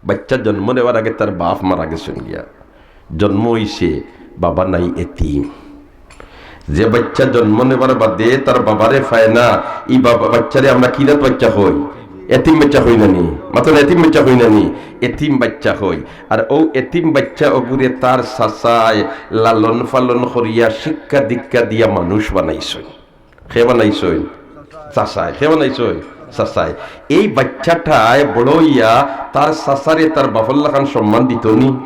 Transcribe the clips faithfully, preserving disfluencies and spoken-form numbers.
বাচ্চা জন্ম নেওয়ার আগে তার বাপ মারা গেছইন গিয়া, জন্ম অইছে, বাবা নাই, এতিম। যে বাচ্চা জন্ম নেবার বাদে তার বাবারে পায় না, ই বাবা, বাচ্চারে আমরা কি জাত বাচ্চা কই? এতিম বাচ্চা কই না নি? মাতইন না, এতিম বাচ্চা কই না নি? এতিম বাচ্চা কই। আর অউ এতিম বাচ্চা অগুরে তার চাচায় লালন পালন করিয়া শিক্ষা দীক্ষা দিয়া মানুষ বানাইছইন। কে বানাইছইন? চাচায়। কে বানাইছইন? চাচায়। এই বাচ্চাটায় বড় অইয়া তার চাচারে তার বাপর লাখান সম্মান দিতো নি?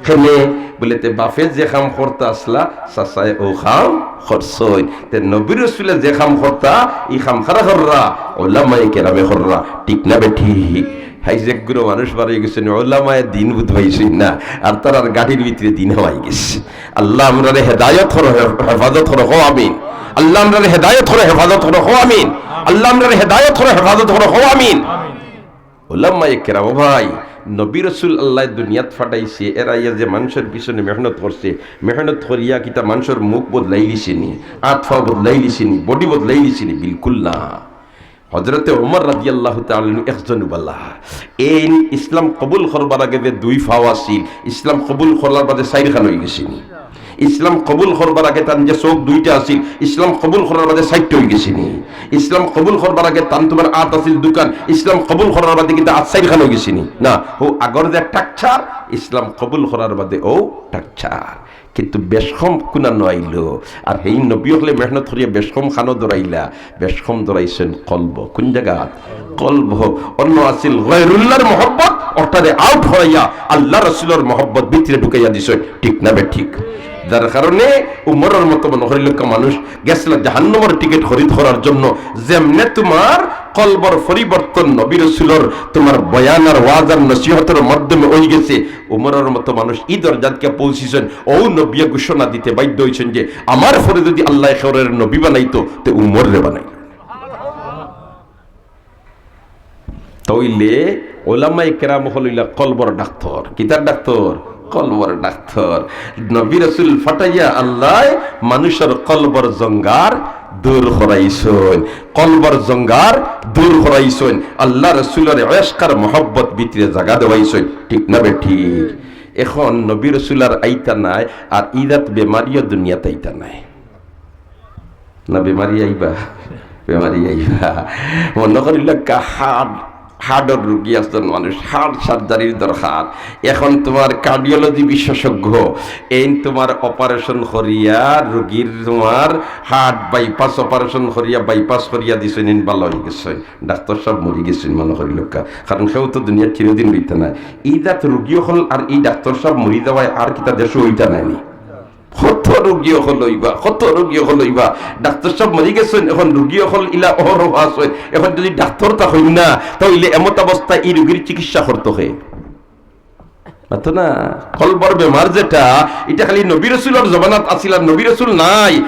কেনে? বুলে, তে বাপে যে কাম করতা আছলা, চাচায় অউ কাম করছইন। তে নবী রসুলে যে কাম করতা, ই কাম কারা কররা? উলামায়ে কেরামে কররা। ঠিক না বেঠিক? হাই যে গুরু মানুষ বার অইগেছইন, উলামায়ে দিন বুঝ পাইছইন না, আর তারার গাড়ির ভিতরে দিন হামাই গেছে। আল্লাহ আমরারে হেদায়ত করো, হে-, হেফাজত করো, কও আমিন। আল্লাহ আমরারে হেদায়ত করো, হেফাজত করো, কও আমিন। আল্লাহ আমরারে হেদায়ত করো, হেফাজত করো, কও আমিন। উলামায়ে কেরাম, ও ভাই, নবী রসুল আল্লায় দুনিয়াত পাঠাইছে, এরা আইয়া যে মানষর পিছনে মেহনত করছে, মেহনত করিয়া কিতা মানষর মুখ বদলাইলিছে নি, আত পাও বদলাইলিছে নি, body বদলাইলিছে নি? বিলকুল না। হযরতে ওমর রাদিয়াল্লাহু তাআলা আনহু একজন উবালা। এইন ইসলাম কবুল করবার আগে যে দুই পাও আছিল, ইসলাম কবুল করার বাদে চাইরখান অইগেছে নি। ইসলাম কবুল করবার আগে তান যে চউখ দুইটা আছিল, ইসলাম কবুল করার বাদে চাইরটা অইগেছে নি। ইসলাম কবুল করবার আগে তান তুমার আত আছিল দুইখান, ইসলাম কবুল করার বাদে কিতা আত চাইরখান অইগেছে নি? না, অউ আগর যে structure, ইসলাম কবুল করার বাদে অউ structure। কিন্তু বেশকম কুনানো আইলো। আর হেই নবী অকলে মেহনত করিয়া বেশকম খানো ধরাইলা, বেশকম ধরাইছইন কলব। কুন জাগাত? কলব। অন্য আছিল গয়রুল্লাহর মহব্বত, অটারে out করাইয়া আল্লাহ রসুলর মহব্বত ভিতরে ঢুকাইয়া দিছইন। ঠিক না বেঠিক? যার কারণে উমরর মতো মনো করিলউক্কা মানুষ গেছলা জাহান্নামর টিকিট খরিদ করার জন্য। যেমনে তুমার কলবর পরিবর্তন নবী রসুলর তুমার বয়ান আর ওয়াজ আর নসিহতর মাধ্যমে অইগেছে, উমরর মতো মানুষ ই দরজাত গিয়া পৌঁছিছইন, অউ নবিয়ে ঘোষণা দিতে বাধ্য অইছইন যে, "আমার পরে যুদি আল্লায় কেউরে নবী বানাইতো, তে উমররে বানাইলো।" তাইলে ওলামায়ে কেরাম অকল অইলা কলবর ডাক্তর। কিতার ডাক্তর? কলবর ডাক্তর। নবী রসুল পাঠাইয়া আল্লায় মানুষর কলবর জঙ্গার দূর করাইছইন। কলবর জঙ্গার দূর করাইছইন, আল্লাহ রসুলর ইশক আর মহব্বত ভিতরে জাগা দেওয়াইছইন, ঠিক না বেঠিক? এখন নবী রসুল আর আইতা নায়, আর ইজাত বেমারিও দুনিয়াত আইতা নায়। না বেমারি আইবা? বেমারি আইবা। মনো করিলউক্কা হার্ট হার্টর রুগী একজন মানুষ, হার্ট সার্জারির দরকার। এখন তুমার কার্ডিওলজি বিশেষজ্ঞ, এইন তুমার অপারেশন করিয়া রুগীর তুমার হার্ট বাইপাস অপারেশন করিয়া, বাইপাস করিয়া দিছইন, এইন ভালা অইগেছইন। ডাক্তর সাব মরিগেছইন, মনো করিলউক্কা। কারণ কেউ তো দুনিয়াত চিরদিন রইতা নায়। ই জাত রুগী অকল আর ই ডাক্তর সাব মরি যাওয়ায় আর কিতা দেশো অইতা নায় নি? কত রুগী অকল অইবা, কত রুগী অকল অইবা। ডাক্তর সাব মরিগেছইন, এখন রুগী অকল ইলা অহরহ আছইন। এখন যুদি ডাক্তর থাকইন না, তাইলে এমতাবস্থায় ই রুগীর চিকিৎসা করতো কে? মাতো না? কলবর বেমার যেটা, ইটা খালি নবী রসুলর জমানাত আছিল, আর নবী রসুল নাই,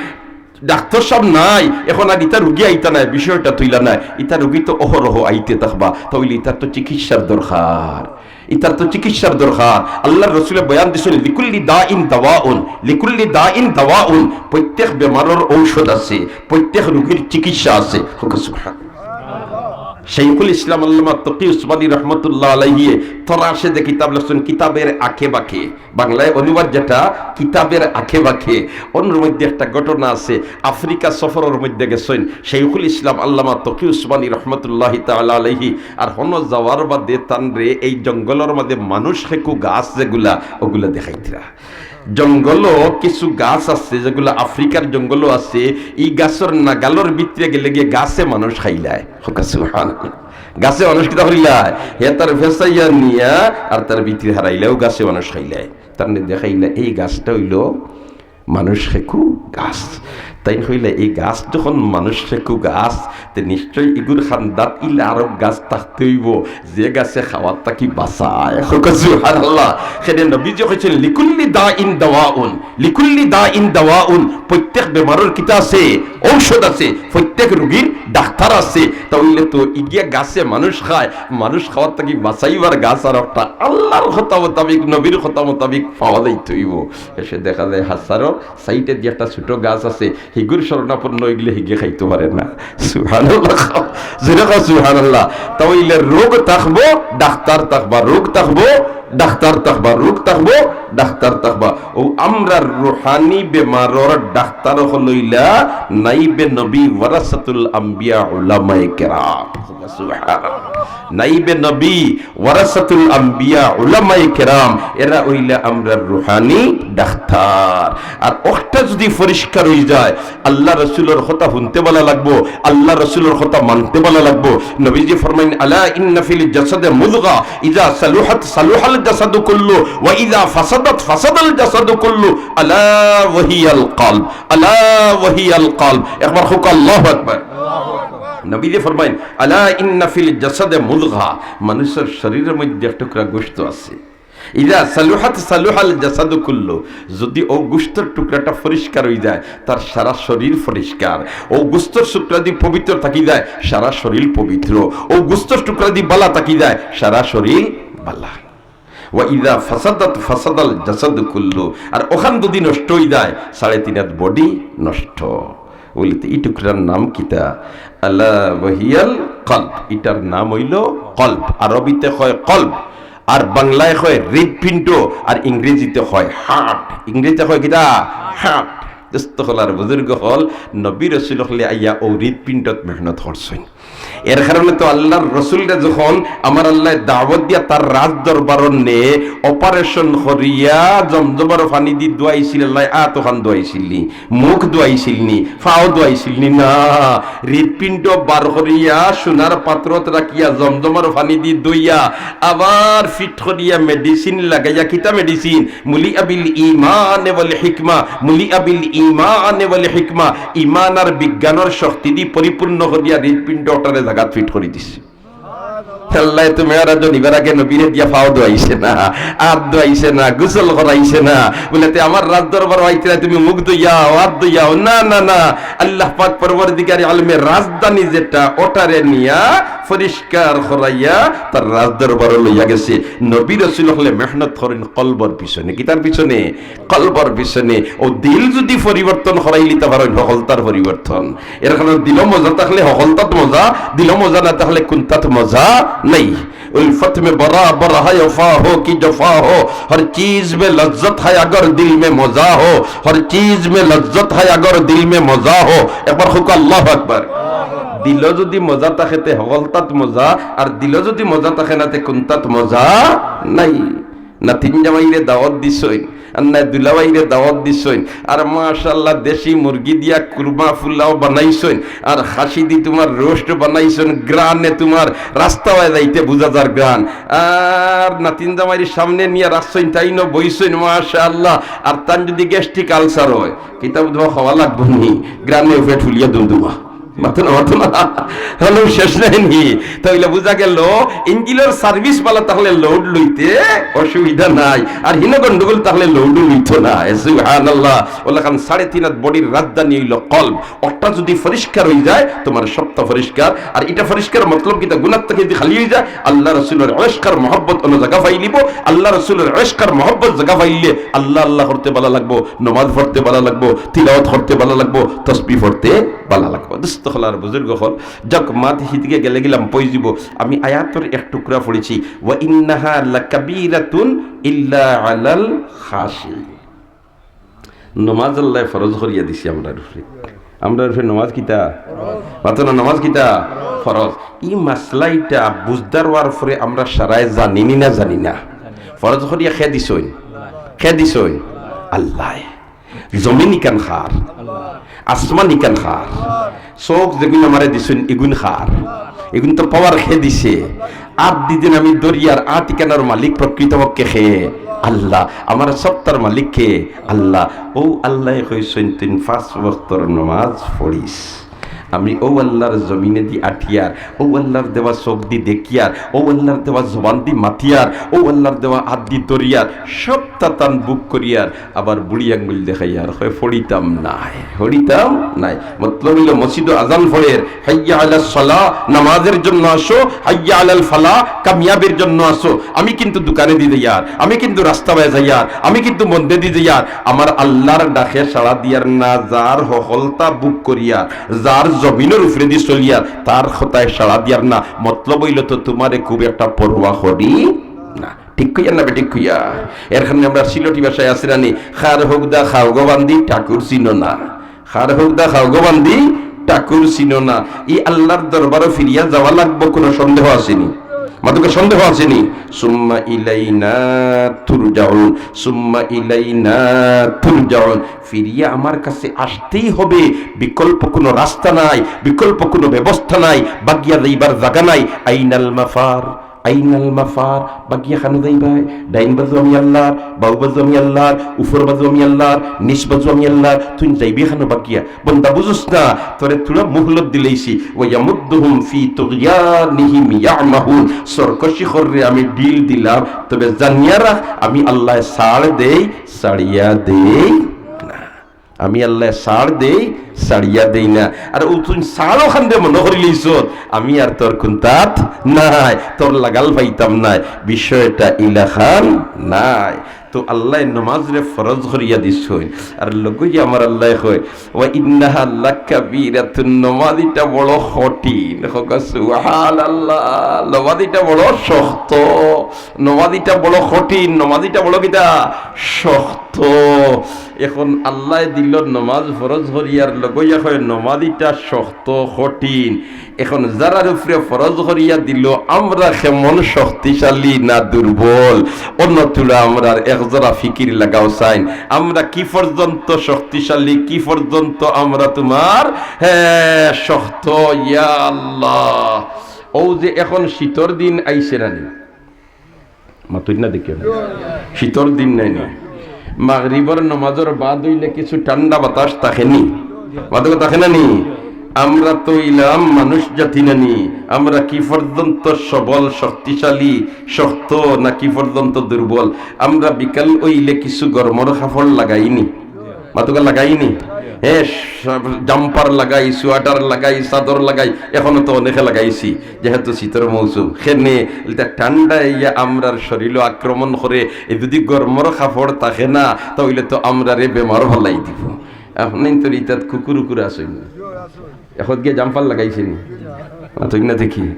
ডাক্তর সাব নাই, এখন আর ইতা রুগী আইতা নায়, বিষয়টা তুইলা নায়। ইতা রুগী তো অহরহ আইতে থাকবা, তাইলে ইতার তো চিকিৎসার দরকার। ইতার তো চিকিৎসার দরকার। আল্লাহর রসুলে বয়ান দিছইন, "লিকুল্লি দাইন দাওয়াউন, লিকুল্লি দাইন দাওয়াউন।" প্রত্যেক বেমারর ঔষধ আছে, প্রত্যেক রোগীর চিকিৎসা আছে। হোক সুবহান। শাইখুল ইসলাম আল্লামা তকি উসমানী রহমতুল্লাহ আলাইহি তরাশে যে কিতাব লেখছইন, কিতাবের আঁকে বাঁকে, বাংলায় অনুবাদ যেটা, কিতাবের আঁকে বাঁকে, অনর মধ্যে একটা ঘটনা আছে। আফ্রিকা সফরর মধ্যে গেছইন শাইখুল ইসলাম আল্লামা তকি উসমানী রহমতুল্লাহি তাআলা আলাইহি, আর হনো যাওয়ার বাদে তানরে এই জঙ্গলর মাঝে মানুষ খেকু গাছ যেগুলা, ওগুলা দেখাইতরা। জঙ্গলো কিছু গাছ আছে যেগুলা আফ্রিকার জঙ্গলো আছে, ই গাছর নাগালর ভিতরে গেলে গিয়া গাছে মানুষ খাইলায়। হোক সুবহানাল্লাহ। গাছে মানুষ কিতা করিলায়? হে তার ফেসাইয়া নিয়া আর তার ভিতরে হারাইলায়, ও গাছে মানুষ খাইলায়। তানরে দেখাইলা, এই গাছটা অইলো মানুষ খেকু গাছ। তাইন কইলা, এই গাছ যখন মানুষ খেকু গাছ, তে নিশ্চয় ইগুর খান্দাত ইলা আরক গাছ থাকতে অইবো, যে গাছে খাওয়ার থাকি বাঁচায়। হোক সুবহানাল্লাহ। কেনে নবীজি কইছইন, "লিকুল্লি দাইন দাওয়াউন, লিকুল্লি দাইন দাওয়াউন।" প্রত্যেক বেমারর কিতা আছে? ঔষধ আছে। প্রত্যেক রোগীর ডাক্তার আছে। তাইলে তো ইগিয়া গাছে মানুষ খায়, মানুষ খাওয়ার থাকি বাঁচাইবার গাছ আরকটা আল্লাহর কথা মোতাবিক, নবীর কথা মোতাবিক পাওয়া যাইতে অইবো। এসে দেখা যায় হাছারর সাইডে যে একটা ছোট গাছ আছে, ইগুর শরণাপন্ন অইগেলে হিগে খাইতো পারে না। সুবহানাল্লাহ। জোরে কও সুবহানাল্লাহ। তা অইলে রোগ থাকবো, ডাক্তার থাকবা, রোগ থাকবো, ডাক্তার থাকবা, রোগ থাকবো, ডাক্তার থাকবা। অউ আমরার রুহানি বেমারর ডাক্তার অকল অইলা নাইবে নবী ওয়ারাসাতুল আম্বিয়া উলামায়ে কেরাম। সুবহানাল্লাহ। নাইবে নবী ওয়ারাসাতুল আম্বিয়া উলামায়ে কেরাম, এরা অইলা আমরার রুহানি ডাক্তার। আর অখটা যুদি পরিষ্কার অই যায়, আল্লাহ রসুলর কথা হুনতে ভালা লাগবো, আল্লাহ রসুলর কথা মানতে ভালা লাগবো। নবীজি ফরমাইন, "আলা ইন্না ফিল জাসাদে মুদগা, ইজা সালুহাত সালুহাল জাসাদু কুল্লু, ওয়া ইজা ফাসাদাত ফাসাদাল জাসাদু কুল্লু, আলা ওয়াহিয়াল কলব, আলা ওয়াহিয়াল কলব।" একবার কউক্কা আল্লাহু আকবার। নবীজি ফরমাইন, "আলা ইন্না ফিল জাসাদে মুদগা", মানুষর শরীরর মধ্যে এক টুকরা গোশত আছে। ইজা সালুহাত সালুহাল জাসাদু কুল্লু, যুদি অউ গোশতর টুকরাটা পরিষ্কার অই যায়, তার সারা শরীর পরিষ্কার। অউ গোশতর টুকরা যুদি পবিত্র থাকি যায়, সারা শরীর পবিত্র। অউ গোশতর টুকরা যুদি ভালা থাকি যায়, সারা শরীর ভালা। ওয়া ইজা ফাসাদাত ফাসাদাল জাসাদু কুল্লু, আর অখান যুদি নষ্ট অই যায়, সাড়ে তিন আত body নষ্ট। বলিতে ই টুকরার নাম কিতা? আলা ওয়াহিয়াল কলব, ইটার নাম অইলো কলব। আরবিতে কয় কলব, আর বাংলায় কয় হৃৎপিণ্ড, আর ইংরেজিতে কয় heart। ইংরেজিতে কয় কিতা? Heart। দোস্ত অকল আর বুজুর্গ অকল, নবী রসুল অকলে আইয়া অউ হৃৎপিণ্ডত মেহনত করছইন। এর কারণে তো আল্লাহর রসুলরে যখন আমার আল্লায় দাওয়াত দিয়া তার রাজ দরবারো নে, operation করিয়া জমজমর পানি দি ধুয়াইছিল, আল্লায় আত অখান ধুয়াইছিল নি, মুখ ধুয়াইছিল নি, পাও ধুয়াইছিল নি? না, হৃৎপিণ্ড বার করিয়া সোনার পাত্রত রাখিয়া জমজমর পানি দি ধুইয়া আবার fit করিয়া medicine লাগাইয়া, কিতা medicine? মুলিআ বিল ঈমানে ওয়াল হিকমা, মুলিআ বিল ঈমানে ওয়াল হিকমা, ঈমান আর বিজ্ঞানর শক্তি দি পরিপূর্ণ করিয়া হৃৎপিণ্ড অটারে জাগাত fit করি দিছে। আল্লায় তো মেরাজো নিবার আগে নবীরে দিয়া পাও ধুয়াইছে না, আত ধুয়াইছে না, গোসল করাইছে না। বলে, "তে আমার রাজ দরবারো আইতরায় তুমি মুখ ধুইয়াও, আত ধুইয়াও।" না, না, না। আল্লাহ পাক পরওয়ারদিগারে আলমে রাজধানী যেটা, অটারে নিয়া পরিষ্কার করাইয়া তার রাজ দরবারো লইয়া গেছে। নবী রসুল অকলে মেহনত করইন কলবর পিছনে। কিতার পিছনে? কলবর পিছনে। অউ দিল যুদি পরিবর্তন করাইলিতা পারইন, হকলতার পরিবর্তন। এর কারণে দিলো মজা থাকলে হকলতাত মজা, দিলো মজা না থাকলে কুনতাত মজা নাই। الفت میں برابر ہے وفا ہو کہ جفا ہو، ہر چیز میں لذت ہے اگر دل میں مزہ ہو، ہر چیز میں لذت ہے اگر دل میں مزہ ہو۔ একবার কউক্কা আল্লাহু আকবার। দিলো যুদি মজা থাকে তে হকলতাত মজা, আর দিলো যুদি মজা থাকে না তে কুনতাত মজা নাই। নাতিন জামাইরে দাওয়াত দিছইন, আর নায় দুলাভাইরে দাওয়াত দিছইন, আর মাশাআল্লাহ দেশি মুরগি দিয়া কুরমা ফুলাও বানাইছইন, আর খাসি দি তুমার roast বানাইছইন, ঘ্রাণে তুমার রাস্তায় যাইতে বুঝা যার ঘ্রাণ। আর নাতিন জামাইর সামনে নিয়া রাখছইন, তাইনও বইছইন, মাশাআল্লাহ। আর তান যুদি gastric ulcer অয়, কিতা বুঝবা, খাওয়া লাগবো নি, ঘ্রাণে পেট ফুলিয়া দুমদুমা। মাতো না, মাতো না। হলো শেষ নাই নি? তাইলে বুঝা গেল, ইঞ্জিনর service ভালা থাকলে load লইতে অসুবিধা নাই, আর হিনো গন্ডগোল থাকলে load লইতো না। এ সুবহানাল্লাহ। অলাখান সাড়ে তিন আত bodyর রাজধানী অইলো কলব। অটা যুদি পরিষ্কার অই যায়, তুমার সবটা পরিষ্কার। আর ইটা পরিষ্কার মতলব কিতা? গুনাহ থাকি যুদি খালি অই যায়, আল্লাহ রসুলর ইশক আর মহব্বত অনো জাগা পাইলিবো, আল্লাহ রসুলর ইশক আর মহব্বত জাগা পাইলে আল্লাহ আল্লাহ করতে ভালা লাগবো, নমাজ পড়তে ভালা লাগবো, তিলাওয়াত করতে ভালা লাগবো, তসবিহ পড়তে ভালা লাগবো। দোস্ত অকল আর বুজুর্গ অকল, যাউক, মাত হিদিকে গেলে গেলাম পই যিবো। আমি আয়াতর এক টুকরা পড়ছি, "ওয়া ইন্নাহা লাকাবীরাতুন ইল্লা আলাল খাশিঈন।" নমাজ আল্লায় ফরজ করিয়া দিছে আমরার উপরে। আমরার উপরে নমাজ কিতা? মাতো না, নমাজ কিতা? ফরজ। ই মাসলা ইটা বুঝদার অওয়ার পরে আমরা সারায় জানি নি না জানি না? ফরজ করিয়া কে দিছইন? কে দিছইন? আল্লায়। জমিন ইখান কার? আসমান ইখান কার? চউখ যেগুন আমারে দিছইন, ইগুন কার? ইগুন তো power কে দিছে? আত দিদিন আমি ধরিয়ার, আত ইখানর মালিক প্রকৃতপক্ষে কে? আল্লাহ। আমার সত্তার মালিক কে? আল্লাহ। অউ আল্লায় কইছইন, "তুইন পাঁচ ওয়াক্তর নমাজ পড়িস।" আমি অউ আল্লার জমিনেদি আটিয়ার, অউ আল্লার দেওয়া চউখদি দেখিয়ার, অউ আল্লার দেওয়া জবানদি মাতিয়ার, অউ আল্লার দেওয়া আতদি ধরিয়ার, সবতা তান ভোগ করিয়ার, আবার বুড়ি আঙ্গুল দেখাইয়ার, কয়, "পড়িতাম নায়, পড়িতাম নায়।" মতলব অইলো, মসজিদো আজান পড়ের, "হাইয়া আলাস সালাহ, নামাজের জন্য আসো, হাইয়া আলাল ফালাহ, কামিয়াবির জন্য আসো।" আমি কিন্তু দোকানেদি যাইয়ার, আমি কিন্তু রাস্তা বায় যাইয়ার, আমি কিন্তু মন্দেদি যাইয়ার। আমার আল্লার ডাকে সাড়া দিয়ার না, যার হকলতা ভোগ করিয়ার, যার জমিনর উপরেদি চলিয়ার, তার কথায় সাড়া দিয়ার না। মতলব অইলো তো তুমারে খুব একটা পরোয়া করি না। ঠিক কইয়ার না বেঠিক কইয়ার? এর কারণে আমরা সিলটি ভাষায় আছে না নি, "খার হোক দা খাও গো বান্দি, ঠাকুর চিনো না।" খার হোক দা খাও গো বান্দি, ঠাকুর চিনো না। ই আল্লার দরবারো ফিরিয়া যাওয়া লাগবো, কুনু সন্দেহ আছে নি? মাতুকা সন্দেহ আছে নি? সুম্মা ইলাইনা তুরজাউন, সুম্মা ইলাইনা তুরজাউন। ফিরিয়া আমার কাছে আসতেই হবে, বিকল্প কুনু রাস্তা নাই, বিকল্প কুনু ব্যবস্থা নাই, বাগিয়া যাইবার জাগা নাই। আইনাল মাফার, আইনাল মাফার, বাগিয়া কানো যাইবায়? ডাইন বাজু আমি আল্লার, বাউ বাজু আমি আল্লার, উপর বাজু আমি আল্লার, নিচ বাজু আমি আল্লার, তুই যাইবে কানো বাগিয়া? বন্দা বুঝোস না, তোরে থুড়া মুহলত দিলাইছি। ওয়া ইয়ামুদ্দুহুম ফি তুগয়ানিহিম ইয়ামাহুন, সরকশি কররে আমি ঢিল দিলাম, তবে জানিয়া রাখ, আমি আল্লায় ছাড় দেই, ছাড়িয়া দেই না। আমি আল্লায় ছাড় দেই, ছাড়িয়া দেই না। আর অউ তুই ছাড় অখানরে মনো করিলিছত, আমি আর তোর কুন্তাত নাই, তোর লাগাল পাইতাম নায়, বিষয়টা ইলাখান নায়। তো আল্লায় নমাজরে ফরজ করিয়া দিছইন, আর লগইয়া আমার আল্লায় কয়, "ওয়া ইন্নাহা লাকাবীরাতুন", নমাজ ইটা বড় কঠিন। কউক্কা সুবহানাল্লাহ, নমাজ ইটা বড় শক্ত, নমাজ ইটা বড় কঠিন, নমাজ ইটা বড় কিতা? শক্ত। এখন আল্লায় দিলো নমাজ ফরজ করিয়ার, লগইয়া কয় নমাজ ইটা শক্ত, কঠিন। এখন যারার উপরে ফরজ করিয়া দিলো, আমরা কেমন শক্তিশালী না দুর্বল? অন্য থুড়া আমরার একজরা ফিকির লাগাও চাইন, আমরা কি পর্যন্ত শক্তিশালী, কি পর্যন্ত আমরা তুমার, হ্যাঁ, শক্ত। ইয়া আল্লাহ, অউ যে এখন শীতর দিন আইছে না নি? মাতুইন না দেখি। শীতর দিন নায় নি? মাগরিবর নমাজর বাদ অইলে কিছু ঠান্ডা বাতাস থাকে নি? মাতুকা থাকে না নি? আমরা তো অইলাম মানুষ জাতি না নি? আমরা কি পর্যন্ত সবল, শক্তিশালী, শক্ত, না কি পর্যন্ত দুর্বল? আমরা বিকাল অইলে কিছু গরমর কাপড় লাগাই নি? মাতুকা লাগাই নি? হ্যাঁ, জাম্পার লাগাই, সোয়েটার লাগাই, চাদর লাগাই, এখনো তো অনেকে লাগাইছি, যেহেতু শীতর মৌসুম। কেনে ইটা ঠান্ডা ইয়া আমরার শরীলো আক্রমণ করে, এ যদি গরমর কাপড় থাকে না, তা অইলে তো আমরারে বেমার ফালাই দিবো। আপনে তো ইতাত কুকুর উকুর আছইন না। এখন গিয়া জাম্পার লাগাইছে নি? মাতুইন না দেখি।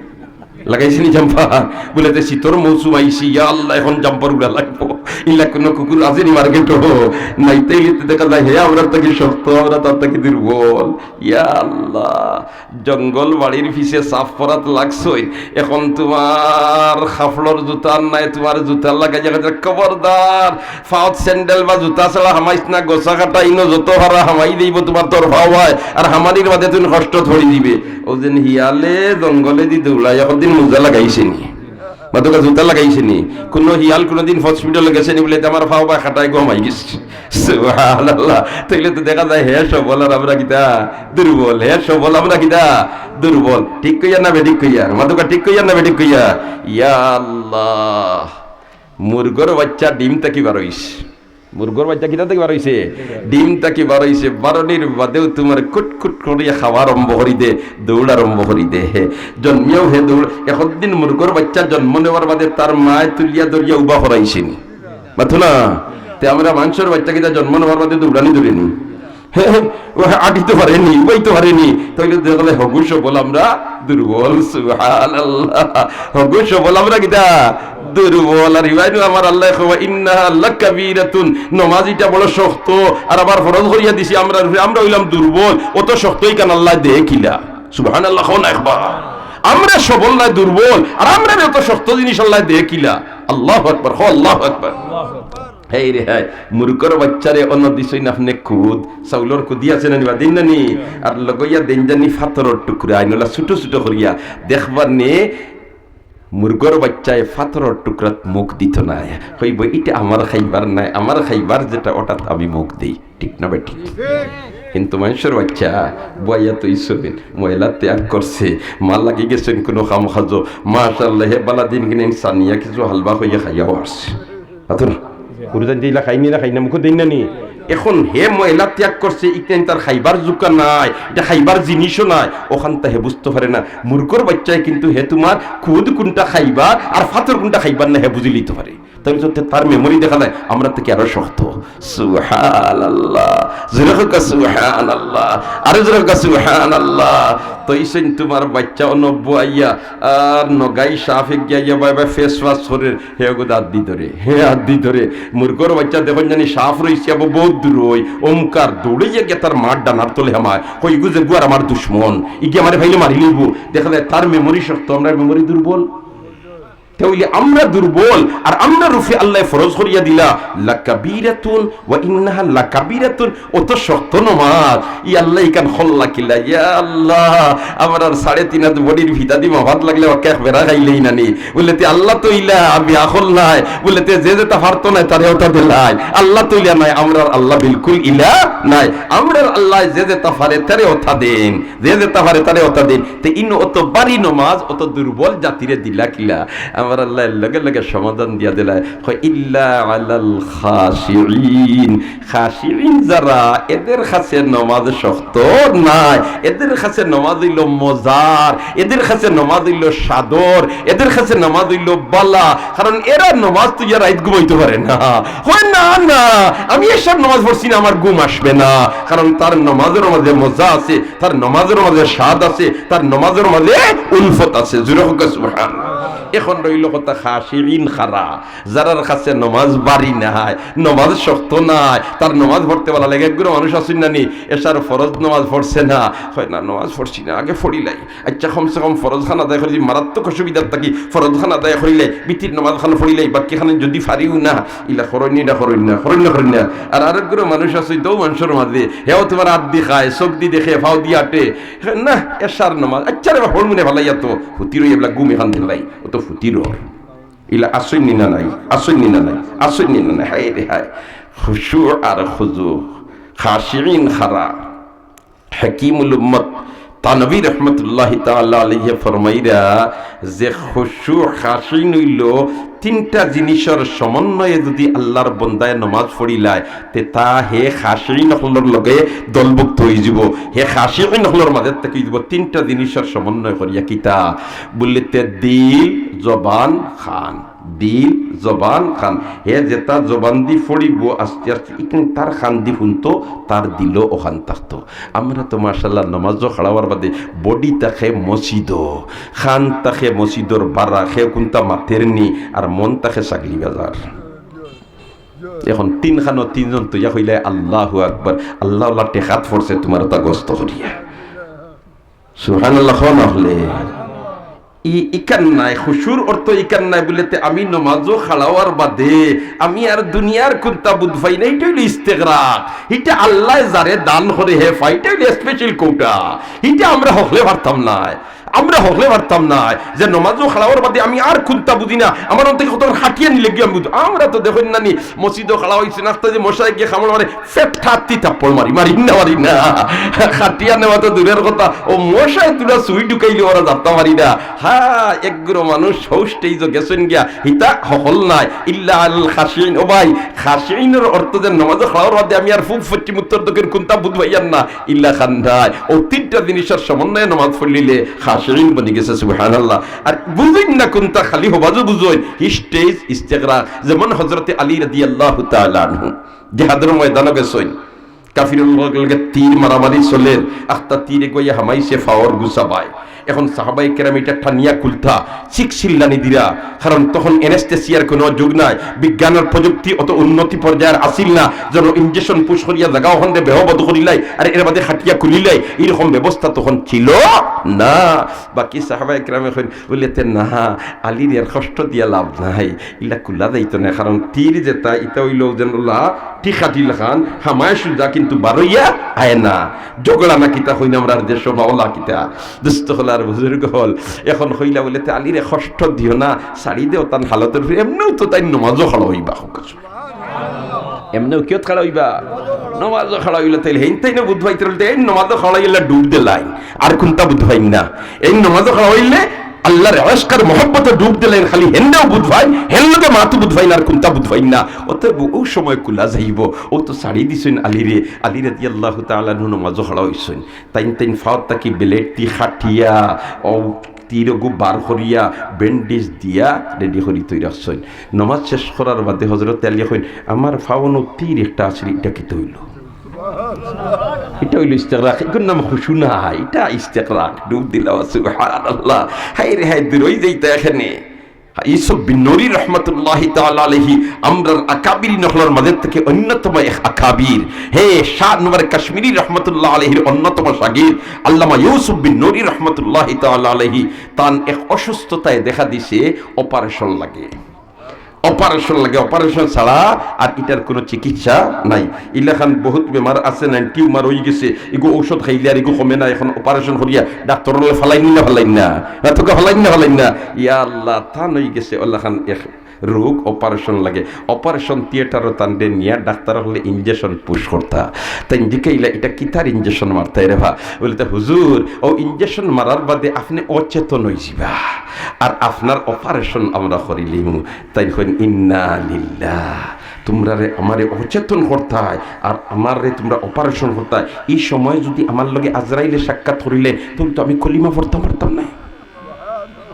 লাগাইছে নি জাম্পার? বুলে, "তে শীতর মৌসুম আইছে, ইয়া আল্লাহ, এখন জাম্পার উড়া লাগবো।" ইলা কুনু কুকুর আছে নি মার্কেটো? নাই, তাইলে তো দেখা যায়, হে, আমরা থাকি শক্ত, আমরা তার থাকি দুর্বল। ইয়া আল্লাহ, জঙ্গল বাড়ির পিছে সাফ করাত লাগছইন, এখন তুমার কাপড়র জুতা নাই, তুমার জুতা লাগাই জাগা, খবরদার, পাওত স্যান্ডেল বা জুতা ছাড়া হামাইস না, গোসা কাটা ইনো যত পারা হামাই দিবো তুমার তোর পাওয়ায়, আর হামানির বাদে তুই কষ্ট ধরি দিবে। অউ যেন হিয়ালে জঙ্গলেদি দৌড়ায়, একদিন মোজা লাগাইছে নি? মাতুকা জুতা লাগাইছে নি? কুনু হিয়াল কুনুদিন হসপিটালো গেছে নি বুলে, "আমার পাও বা কাটায় গো হামাই গেছে।" সুবহানাল্লাহ। তাইলে তো দেখা যায় হে সবল আর আমরা কিতা? দুর্বল। হে সবল, আমরা কিতা? দুর্বল। ঠিক কইয়ার না বেঠিক কইয়ার? মাতুকা ঠিক কইয়ার না বেঠিক কইয়ার? ইয়া আল্লাহ। মুরগর বাইচ্চা ডিম থাকি বার অইছে। মুরগর বাইচ্চা কিতা থাকি বার অইছে? ডিম থাকি বার অইছে। বারনির বাদেউ তুমার কুটকুট করিয়া খাওয়া আরম্ভ করি দে, দৌড় আরম্ভ করি দে। হে জন্মিয়াউ হে দৌড়। একদিন মুরগর বাইচ্চা জন্ম নেওয়ার বাদে তার মায় তুলিয়া ধরিয়া উবা করাইছে নি? মাতো না? তে আমরা মানষর বাইচ্চা কিতা জন্ম নেওয়ার বাদে দৌড়ানি ধরে নি? হে, হে, ও আটিতো পারে নি, উবাইতো পারে নি, তাইলে দেখা যায় হগু সবল আমরা দুর্বল। সুবহানাল্লাহ। হগু সবল আমরা কিতা? দুর্বল। আর ইবাইনু আমার আল্লায় কয়, "ইন্নাহা লাকাবীরাতুন", নমাজ ইটা বড় শক্ত, আর আবার ফরজ করিয়া দিছি আমরার উপরে, আমরা অইলাম দুর্বল, অত শক্ত ইখান আল্লায় দেয় কিলা? সুবহানাল্লাহ, কও না একবার। আমরা সবল নায়, দুর্বল, আর আমরারে অত শক্ত জিনিস আল্লায় দেয় কিলা? আল্লাহু আকবার, কও আল্লাহু আকবার। হেই রে হায়, মুরগর বাইচ্চারে অনো দিছইন আপনে খুদ, চাউলর খুদি আছে না নি বা, দিন না নি? আর লগইয়া দেইন জানি পাথরর টুকরা, আইনলা ছোট ছোট করিয়া। দেখবা নে, মুরগর বাইচ্চায় পাথরর টুকরাত মুখ দিতো নায়। কইবো, "ইটা আমার খাইবার নায়, আমার খাইবার যেটা, ওটাত আমি মুখ দেই।" ঠিক না বেঠিক? কিন্তু মানষর বাইচ্চা বওয়াইয়া থইছইন, ময়লা ত্যাগ করছে, মা লাগি গেছইন কুনু কাম কাজো, মাশাআল্লাহ, হে বালা দিন কিনা ইনসানিয়া কিছু হালবা কইয়া খাইয়াও আসছে। অতো না? গুরু জানতে ইলা খাইনি না খাই না, মুখো দেইন না নি? এখন হে ময়লা ত্যাগ করছে, ইখান তার খাইবার জুকা নাই, ইটা খাইবার জিনিসও নাই, অখানতা হে বুঝতো পারে না। মুরগর বাইচ্চায় কিন্তু হে তুমার খুদ কুনটা খাইবার আর ফাতর কুনটা খাইবার না, হে বুঝিলিতো পারে। তাইলে তো তে-, তার memory দেখা যায় আমরার থাকি আরো শক্ত। সুবহানাল্লাহ। জোরে কউক্কা সুবহানাল্লাহ। আরো জোরে কউক্কা সুবহানাল্লাহ। তো ইসেন তুমার বাইচ্চা অনো বওয়াইয়া আর নগাই সাফে গিয়া গিয়া বাই বাই face wash করের, হে ওগো আত দি ধরে, হে আত দি ধরে। মুরগর বাইচ্চা দেখইন জানি সাফ রইছে আবো বউত দূর অই, অমুকার দৌড়াইয়া গিয়া তার মার ডানার তলে হামায়, কই ইগু যেগু আর আমার দুশমন, ইগি আমারে পাইলে মারিলিবো। দেখা যায় তার memory শক্ত, আমরার memory দুর্বল। তে অইলে আমরা দুর্বল, আর আমরার উপরে আল্লায় ফরজ করিয়া দিলা, লাকাবিরাতুন ওয়া ইন্নাহা লাকাবিরাতুন, অত শক্ত নমাজ, ই আল্লায় ইখান করলা কিলা? ইয়া আল্লাহ, আমরার সাড়ে তিন আত বডির ফিতা দি মাফাত লাগলে ওকে এক বেড়া খাইলেই না নি। বুলে, তে আল্লাহ তো ইলা, আমি আকল নাই। বুলে, তে যে যেতা পারতো নায়, তারে অতা দিলাইন। আল্লাহ তো ইলা নায়, আমরার আল্লাহ বিলকুল ইলা নায়। আমরার আল্লায় যে যেতা পারে, তারে অতা দেইন। যে যেতা পারে তারে অতা দেইন। তে ইনো অত ভারি নমাজ, অত দুর্বল জাতিরে দিলা কিলা? আমার আল্লায় লগে লগে সমাধান দিয়া দিলায়। কয়, "ইল্লা আলাল খাশিঈন।" খাশিঈন যারা, এদের কাছে নমাজ শক্ত নায়, এদের কাছে নমাজ অইলো মজার, এদের কাছে নমাজ অইলো সাদর, এদের কাছে নমাজ অইলো বালা, কারণ এরা নমাজ থইয়া রাইত ঘুমাইতো পারে না। কয়, "না, না, আমি এশার নমাজ পড়ছি না, আমার ঘুম আসবে না।" কারণ তার নমাজর মাঝে মজা আছে, তার নমাজর মাঝে স্বাদ আছে, তার নমাজর মাঝে উলফত আছে। জোরে কউক্কা সুবহানাল্লাহ। এখন রইলো কথা খাশিঈন কারা, যারার কাছে নমাজ ভারি নায়, নমাজ শক্ত নায়, তার নমাজ পড়তে ভালা লাগে। একগুলো মানুষ আছইন না নি, এশার ফরজ নমাজ পড়ছে না, কয়, "না, নমাজ পড়ছি না, আগে পড়িলাই।" আচ্ছা, কমসে কম ফরজ খান আদায় করি, মারাত্মক অসুবিধার থাকি ফরজ খান আদায় করিলাই, বিতির নমাজ খান পড়িলাই, বাকি খান যদি পারিও না, ইলা করইন না, ইলা করইন না, করইন না, করইন না। আর আরেকগুলো মানুষ আছে, দৌ মানুষর মাঝে, হেও তুমার আত দি খায়, চোখ দি দেখে, ফাও দি আটে, না, এশার নমাজ, আচ্ছা রে বা, পড়মু নে, ভালাই এত ফুতি রই, এবলা ঘুম এখান দিলাই, অত ফুতি রই। ইলা আছইন নি না নাই, আছইন নি না নাই, আছইন নি না নাই, হায় রে হায়। খুশু আর খুজু, খাশিঈন কারা। হাকিমুল উম্মত থানভী রহমতুল্লাহি তাআলা আলাইহি ফরমাইরা যে খুশু খাশিন অইলো তিনটা জিনিসর সমন্বয়ে যদি আল্লাহর বন্দায় নমাজ পড়িলায়, তে তা হে খাশিন অকলর লগে দলভুক্ত অইযিবো। হে খাশিন অকলর মাঝে থাকি অইযিবো তিনটা জিনিসর সমন্বয় করিয়া। কিতা? বুললে তে দিল, জবান, কান। দিল, জবান, কান। হে যেটা জবান দি পড়িবো, আস্তে আস্তে ইখান তার কান দি হুনতো, তার দিলও অখান থাকতো। আমরা তো মাশাআল্লাহ নমাজও খাড়াওয়ার বাদে বডি থাকে মসজিদও, কান থাকে মসজিদর বারা, হে কুনতা মাতের নি, আর মন থাকে ছাগলি বাজার। এখন তিন খানো তিনজন তো ইয়া কইলে আল্লাহু আকবার, আল্লাহ আল্লাহ টেকাত পড়ছে তোমার তা গস্ত করিয়া। সুবহানাল্লাহ কও না অকলে। ই-, ইখান নায়, খুশুর অর্থ ইখান নায় বুলে তে আমি নমাজও খাড়াওয়ার বাদে আমি আর দুনিয়ার কুনতা বুঝ পাই না, ইটা অইলো ইস্তেগরাক। ইটা আল্লায় যারে দান করে হে পায়, ইটা অইলো special quota। ইটা আমরা হকলে পারতাম নায়, আমরা হকলে পারতাম নায় যে নমাজও খাড়াওয়ার বাদে আমি আর কুনতা বুঝি না, আমার অন্তর কত খাটিয়া নিলে গিয়ে আমি বুঝি। আমরা তো দেখইন না নি, মসজিদও খাড়া অইছে না, আস্তা যে মশায় গিয়ে কামড় মারে, ফেট ঠাত্তি থাপ্পড় মারি, মারি না, মারি না। খাটিয়া নেওয়া তো দূরের কথা, ও মশায় তুলা সুই ঢুকাইলে ওরা যাত্তা মারি না। হ্যাঁ, একগুলো মানুষ হৌ স্টেজও গেছেন গিয়া, হিতা হকল নায়, ইল্লা আল খাশিন। ও ভাই, খাশিনর অর্থ যে নমাজও খাড়াওয়ার বাদে আমি আর পূব পশ্চিম উত্তর দক্ষিণ কুনতা বুঝ পাইয়ার না, ইল্লা খান নায়। ও তিনটা জিনিসর সমন্বয়ে নমাজ পড়লিলে খাশিন বনি গেছে, সুবহানাল্লাহ। আর বুঝইন না কুনতা, খালি হবাজও বুঝইন, হি স্টেজ ইস্তেগরাক। যেমন হযরতে আলী রাদিয়াল্লাহু তাআলা আনহু জিহাদর ময়দানো গেছইন, কাফিরর লগে লগে তীর মারামারি চলের, আখতা তীরে গিয়া হামাইছে ফাওর গুছাবায়। এখন সাহাবায়ে কেরাম ইটা টানিয়া খুলতা, চিক চিল্লানি দিরা, কারণ তখন অ্যানেস্থেসিয়ার কোনো যুগ নাই, বিজ্ঞানর প্রযুক্তি অত উন্নতি পর্যায়ের আছিল না, যেন ইঞ্জেকশন পুশ করিয়া জাগা অখান দে বেহবদ করিলাই, আর এর বাদে খাটিয়া খুলিলাই, এরকম ব্যবস্থা তখন ছিল না। বাকি সাহাবায়ে কেরামে কইন, বুলে তে না, আলীর এর কষ্ট দিয়া লাভ নাই, ইলা খুলা যাইতো না, কারণ তীর যেটা, ইটা অইলো যেন লাঠি কাঠিল খান, হামায় সুজা কিন্তু বারইয়া আয় না। ঝগড়া না কিতা কইন আমরার দেশো, মাওলা কিতা। দোস্ত অকল আর বুজুর্গ অকল, এখন কইলা বুলে, "তে আলীরে কষ্ট দিও না, ছাড়ি দেও তান হালতর উপরে, এমনেও তো তাইন নমাজও খাড়া অইবা।" এমনেও কিয়ত খাড়া অইবা? নমাজো খাড়া অইলা তাইলে হেইন তাইন বুঝ পাইতরা, এই নমাজো খাড়া অইলা ডুব দিলাইন, আর কুনতা বুঝ পাইন না। এই নমাজো খাড়া অইলে আল্লার ইশক আর মহব্বতো ডুব দিলাইন, খালি হেনটাউ বুঝ পাইন, হেন লগে মাতউ বুঝ পাইন, আর কুনতা বুঝ পাইন না। অতএব অউ সময় কুলা যাইবো, অউ তো ছাড়ি দিছইন আলীরে। আলী রাদিয়াল্লাহু তাআলা আনহু নমাজো খাড়া অইছইন, তাইন তাইন ফাওত থাকি ব্লেড দি কাটিয়া, অউ তীরগু বার করিয়া, ব্যান্ডেজ দিয়া রেডি করি থই রাখছইন। নমাজ শেষ করার বাদে হযরতে আলীয়ে কইন, "আমার ফাওনো তীর একটা আছিল, ইটা কিতা অইলো?" ইটা অইলো ইস্তেগরাক, ইগুর নাম খুশু নায়, ইটা ইস্তেগরাক। ডুব দিলাম, সুবহানাল্লাহ। হায়রে হায়, দূর অই যাইতা এখানে। ইউসুফ বিন নুরি রহমতুল্লাহি তাআলা আলাইহি আমরার আকাবিরিন অকলর মাঝে থাকি অন্যতম এক আকাবির। হে, শাহ আনোয়ার কাশ্মীরি রহমতুল্লাহ আলাইহির অন্যতম শাগির আল্লামা ইউসুফ বিন নুরি রহমতুল্লাহি তাআলা আলাইহি, তান এক অসুস্থতায় দেখা দিছে, অপারেশন লাগে। অপারেশন লাগে, অপারেশন ছাড়া আর ইটার কুনু চিকিৎসা নাই। ইলাখান বহুত বেমার আছে, নাইন টিউমার অই গেছে, ইগু ঔষধ খাইলে আর ইগু কমে না, এখন অপারেশন করিয়া ডাক্তর অকলে ফালাইন না, ফালাইন না, না তোকে ফালাইন না, ফালাইন না। ইয়া আল্লাহ, তান অই গেছে অলাখান এক রোগ, অপারেশন লাগে। অপারেশন থিয়েটারো তানরে নিয়া ডাক্তর অকলে ইঞ্জেকশন পুশ করতা। তাইন জিকাইলা, "ইটা কিতার ইঞ্জেকশন মারতায় রে বা?" বলে, "তে হুজুর, অউ ইঞ্জেকশন মারার বাদে আপনে অচেতন অইযিবা, আর আপনার অপারেশন আমরা করিলিমু।" তাইন কইন, "ইন্না লিল্লাহ, তুমরারে আমারে অচেতন করতায়, আর আমারে তুমরা অপারেশন করতায়। ই সময় যুদি আমার লগে আজরাইলে সাক্ষাৎ করিলে, তাইলে তো আমি কলিমা পড়তাম পারতাম নায়,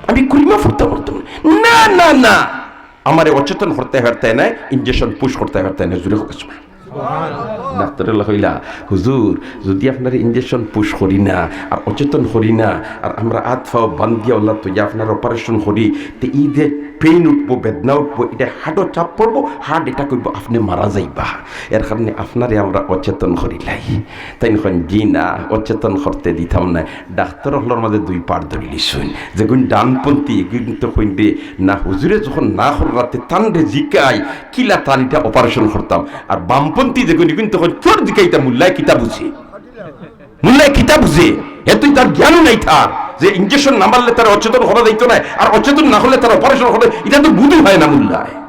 আমি কলিমা পড়তাম পারতাম নায়।" না, না, না, আমারে অচেতন করতায় পারতায় নায়, ইঞ্জেকশন পুশ করতায় পারতায় নায়। জুরে কউক্কা সুবহানাল্লাহ। ডাক্তরে কইলা, "হুজুর, যুদি আপনারে ইঞ্জেকশন পুশ করি না, আর অচেতন করি না, আর আমরা আত ফাও বান্ধিয়া অলা থইয়া আপনার অপারেশন করি, তে ই যে পেইন উঠবো, বেদনা উঠবো, ইটা হার্টো চাপ পড়বো, হার্ট অ্যাটাক অইবো, আপনে মারা যাইবা। এর কারণে আপনারে আমরা অচেতন করিলাই।" তাইন কইন, "জি না, অচেতন করতে দিতাম নায়।" ডাক্তর অকলর মাঝে দুই পাড় ধরিলিছইন, যেগুইন ডানপন্থী, এগুইন তো কইন রে, "না, হুজুরে যখন না কররা তে তানরে জিকাই, কিলা তান ইটা অপারেশন করতাম।" আর বামপন্থী যেগুইন, ইগুইন তো কইন, "তোর জিকাইতা, মুল্লায় কিতা বুঝে? মুল্লায় কিতা বুঝে? হে তো ইতার জ্ঞানউ নাই তার, যে ইঞ্জেকশন না মারলে তারে অচেতন করা যাইতো নায়, আর অচেতন না করলে তার অপারেশন করে, ইটা তো বুঝউ অয় না মুল্লায়।"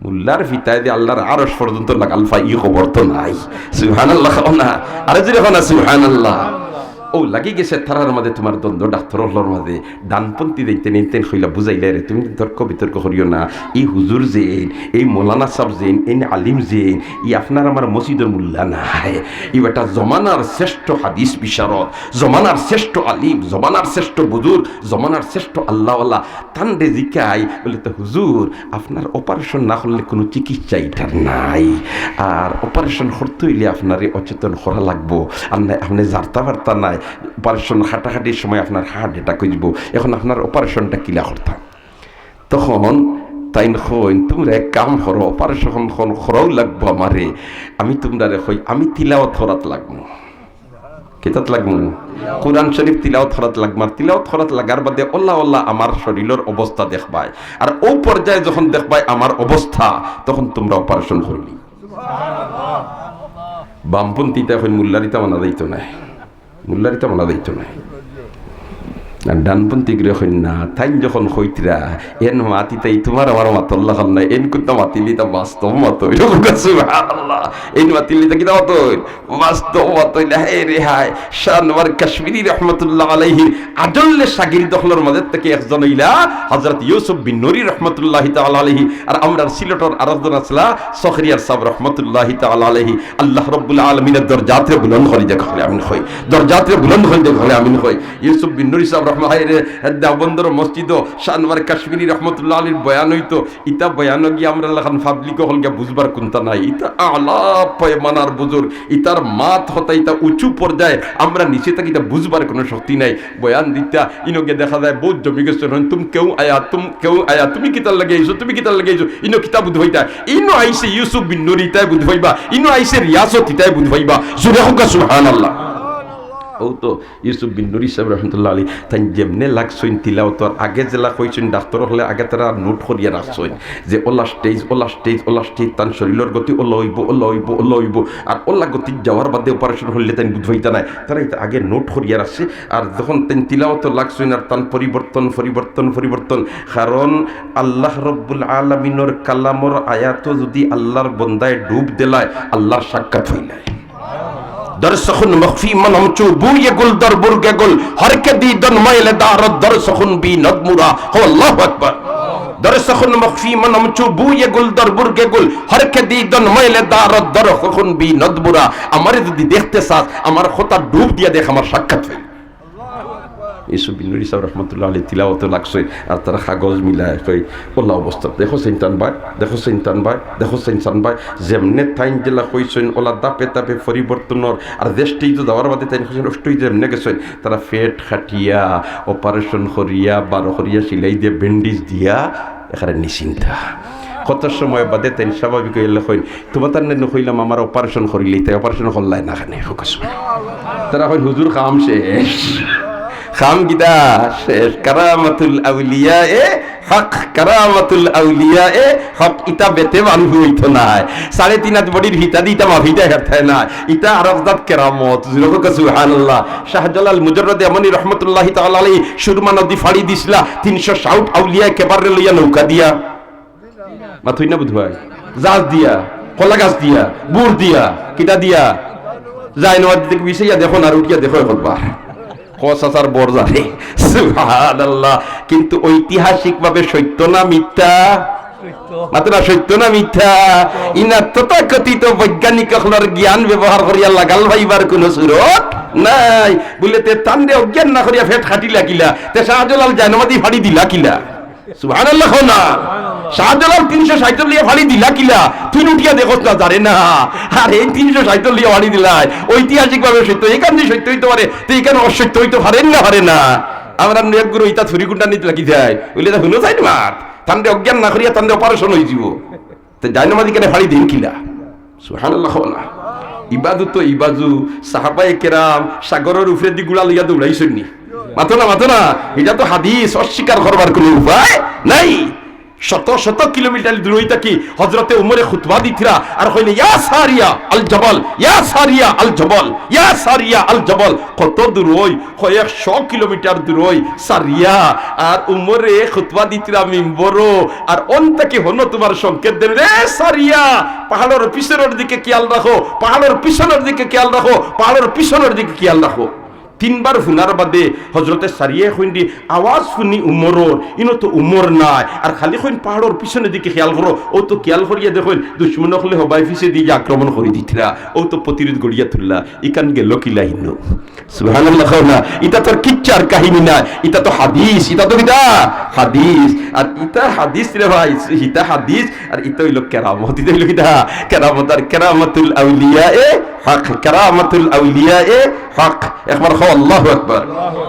মুল্লার ফিতায় যে আল্লার আরশ পর্যন্ত লাগাল পায়, ই খবর তো নাই। সুবহানাল্লাহ কও না, আরো জুরে কও না, সুবহানাল্লাহ। অউ লাগি গেছে তারার মাঝে, তুমার দ্বন্দ্ব ডাক্তর অকলর মাঝে, ডানপন্থী যেইন তাইন কইলা বুঝাইলা, "রে, তুমি তর্ক বিতর্ক করিও না, ই হুজুর যেইন, ই মৌলানা সাব যেইন, ই আলিম যেইন, ই আপনার আমার মসজিদর মুল্লা নায়, ই বেটা জমানার শ্রেষ্ঠ হাদিস বিশারদ, জমানার শ্রেষ্ঠ আলিম, জমানার শ্রেষ্ঠ বুজুর্গ, জমানার শ্রেষ্ঠ আল্লাওয়ালা।" তানরে জিকাই, বলে, "তে হুজুর, আপনার অপারেশন না করলে কুনু চিকিৎসা ইটার নাই, আর অপারেশন করতে অইলে আপনারে অচেতন করা লাগবো, আর নায় আপনে জারতা পারতা নায়, অপারেশন কাটাকাটির সময় আপনার হার্ট অ্যাটাক অইযিবো, এখন আপনার অপারেশনটা কিলা করতাম?" তখন তাইন কইন, "তুমরা এক কাম করো, অপারেশন করাও লাগবো আমারে, আমি তুমরারে কই, আমি তিলাওয়াত করাত লাগমু।" কিতাত লাগমু? কোরআন শরীফ তিলাওয়াত করাত লাগমু। আর তিলাওয়াত করাত লাগার বাদে অলা অলা আমার শরীলর অবস্থা দেখবায়। আর অউ পর্যায়ে যখন দেখবায় আমার অবস্থা, তখন তুমরা অপারেশন করবি। বামপন্থীতে কইন, "মুল্লার ইতা মানা যাইতো নায়, মুল্লার ইতা মানা যাইতো নায়।" আর ডানপন্থীগুরে কইন, "না, তাইন যখন কইতরা, এন মাত ইতা ই তুমার আমার মাতর লাখান নায়, এন কুন্তা মাতিলে ইতা বাস্তব মাত অইল।" সুবহানাল্লাহ। এন মাতিলে ইতা কিতা মাত অইল? বাস্তব মাত অইল। হায়রে হায়, শাহ আনোয়ার কাশ্মীরি রহমতুল্লাহ আলাইহির আজল্লে শাগির্দ অকলর মাঝে থাকি একজন অইলা হযরত ইউসুফ বিন নুরি রহমতুল্লাহি তাআলা আলাইহি, আর আমরার সিলেটর আরেকজন আছলা সখরিয়ার সাব রহমতুল্লাহি তাআলা আলাইহি। আল্লাহ রব্বুল আলামিনে দরজাতরে বুলন্দ করি দেউক, হকলে আমিন কই। দরজাতরে বুলন্দ করি দেউক, হকলে আমিন কই। ইউসুফ বিন নুরি সাব রহমা-, হায়রে, দেওবন্দর মসজিদো শাহ আনোয়ার কাশ্মীরি রহমতুল্লাহ আলাইহির বয়ান অইতো, ইতা বয়ানো গিয়া আমরার লাখান পাবলিক অকল গিয়া বুঝবার কুন্তা নাই। ইতা আলা পয়মানার বুজুর্গ, ইতার মাত কথা ইতা উঁচু পর্যায়ে, আমরা নিচে থাকি ইতা বুঝবার কুনু শক্তি নাই। বয়ান দিতা, ইনো গিয়া দেখা যায় বউত জমি গেছে, "তুম কেউ আয়া, তুম কেউ আয়া, তুমি কিতার লাগি আইছো, তুমি কিতার লাগি আইছো?" ইনো কিতা বুঝ পাইতা? ইনো আইছে ইউসুফ বিন নুরি, ইতায় বুঝ পাইবা। ইনো আইছে রিয়াসত, ইতায় বুঝ পাইবা। জুরে কউক্কা সুবহানাল্লাহ। অউ তো ইউসুফ বিন নুরি সাহেব রহমতুল্লাহ আলী, তাইন যেমনে লাগছইন তিলাওতর আগে যেলা কইছইন, ডাক্তর অকলে আগে তারা নোট করিয়া রাখছইন যে OLA stage, OLA stage, OLA stage, তান শরীরর গতি ওলা অইবো, ওলা অইবো, ওলা অইবো। আর ওলা গতি যাওয়ার বাদে অপারেশন করলে তাইন বুঝ পাইতা নায়। তারা ইতা আগে নোট করিয়া রাখছে। আর যখন তাইন তিলাওতো লাগছইন আর তান পরিবর্তন, পরিবর্তন, পরিবর্তন, কারণ আল্লাহ রব্বুল আলামিনর কালামর আয়াতো যদি আল্লাহর বন্দায় ডুব দিলায়, আল্লাহর সাক্ষাৎ হইলায়। در سخن مخفی منم چو بوی گل در برگ گل، هر که دیدن میل دارد در سخن بیند مرا. هو الله اکبر. در سخن مخفی منم چو بوی گل در برگ گل، هر که دیدن میل دارد در سخن بیند مرا. আমারে যদি দেখতে চাস, আমার কথা ডুব দিয়া দেখ, আমার সাক্ষাৎ হইল। ইউসুফ বিন নুরি সাহেব রহমতুল্লাহ আলী তিলাওতো লাগছইন, আর তারা কাগজ মিলায় কই, "ওলা অবস্থা, দেখো সৈনতান ভাই, দেখো সৈনতান ভাই, দেখো সৈনতান ভাই।" যেমনে তাইন যেলা কইছইন, ওলা দাপে দাপে পরিবর্তন অর, আর যে স্টেজো যাওয়ার বাদে তাইন কইছইন, "ওষ্টই যেমনে গেছইন, তারা পেট কাটিয়া, অপারেশন করিয়া, বারো করিয়া, সিলাই দিয়া, ব্যান্ডেজ দিয়া, এখানে নিশ্চিন্তা।" কত সময় বাদে তাইন স্বাভাবিক হইলে কইন, "তোমার তার নেন কইলাম আমার অপারেশন করিলে, তাই অপারেশন করলাই না কেনে?" তারা কইন, "হুজুর, কাম শেষ।" কাম কিতা শেষ? কারামাতুল আউলিয়া এ হক, কারামাতুল আউলিয়া এ হক, ইতা বেতে বানবু হইতো নায়। সাড়ে তিন হাত বডির ফিতা দি ইতা মাফিতা হেরতায় নায়। ইতা আরক জাত কেরামত। জোরে কও সুবহানাল্লাহ। শাহজালাল মুজাররদে ইয়ামানি রহমতুল্লাহি তাআলা আলাইহি সুরমা নদী ফাড়ি দিছলা তিনশো ষাট আউলিয়া কেবাররে লইয়া নৌকা দিয়া। মাতইন না বুধ ভাই? জাহাজ দিয়া, কলা গাছ দিয়া, বুর দিয়া, কিতা দিয়া? যায় না, দিতে বিছাইয়া দেখো না, আর উঠিয়া দেখো একবার। কস আসার বর জানে। সুবহানাল্লাহ। কিন্তু ঐতিহাসিকভাবে সত্য না মিথ্যা? মাতইন না, সত্য না মিথ্যা? ইনা তথাকথিত বৈজ্ঞানিক অকলর জ্ঞান ব্যবহার করিয়া লাগাল পাইবার কোনো সুরত নাই। বুলে, তে তানরে অজ্ঞান না করিয়া পেট কাটিলা কিলা? তে শাহজালাল জায়নামাজি ফাড়ি দিলা কিলা? সুবহানাল্লাহ কও না। শাহজালাল তিনশো ষাইট লইয়া ফাড়ি দিলা কিলা? তুই উঠিয়া দেখোস না, জানে না। আর এই তিনশো ষাইট লইয়া ফাড়ি দিলায়, ঐতিহাসিকভাবে সত্য। এখান দিয়ে সত্য হইতে পারে, তো এখানে অসত্য হইতে পারে না, পারে না। আমরা নু এক গুরু ইতা ছুরি কুন্টা নিতে লাগি যায়, বুলে, তা হুনো চাই মাত, তানরে অজ্ঞান না করিয়া তানরে অপারেশন হয়ে যাব। তো জায়নামাজি কেনে ফাড়ি দিন কিলা? সুবহানাল্লাহ কও না। ইবাজু তো ইবাজু, সাহাবায়ে কেরাম সাগরর উপরেদি ঘুড়া লইয়া দৌড়াইছইন নি? মাতো না, মাতো না। ইটা তো হাদিস, অস্বীকার করবার কোনো উপায় নাই। শত শত কিলোমিটার দূরই থাকি হজরতে উমরে খুতবা দিতরা আর কইলে, "ইয়া সারিয়া আল জবল, ইয়া সারিয়া আল জবল, ইয়া সারিয়া আল জবল।" কত দূরই? কয়েকশো কিলোমিটার দূরই সারিয়া। আর উমরে খুতবা দিতরা মিম্বরো, আর অন থাকি হনো তোমার সংকেত দেন, "রে সারিয়া, পাহাড়র পিছনর দিকে খেয়াল রাখো, পাহাড়র পিছনর দিকে খেয়াল রাখো, পাহাড়র পিছনর দিকে খেয়াল রাখো।" তিনবার হুনার বাদে হজরতে সারিয়ায় কইন দি, "আওয়াজ হুনি উমরর, ইনো তো উমর নাই।" আর খালি কইন, "পাহাড়র পিছনর দিকে খেয়াল করো।" অউ তো খেয়াল করিয়া দেখইন, দুশমন অকলে হবায় পিছেদি আক্রমণ করি দিতরা। অউ তো প্রতিরোধ গড়িয়া তুললা। ইখান গেল কিলা হিনো? সুবহানাল্লাহ কও না। ইটা তো আর কিচ্ছার কাহিনী নায়, ইটা তো হাদিস, ইটা তো কিতা? হাদিস। আর ইটা হাদিস রে ভাই, ইটা হাদিস, আর ইটা অইলো কেরামত, ইটা অইলো কিতা? কেরামত। আর কেরামতুল আউলিয়া এ হক, কেরামতুল আউলিয়া এ হক। একবার কও আল্লাহু আকবার।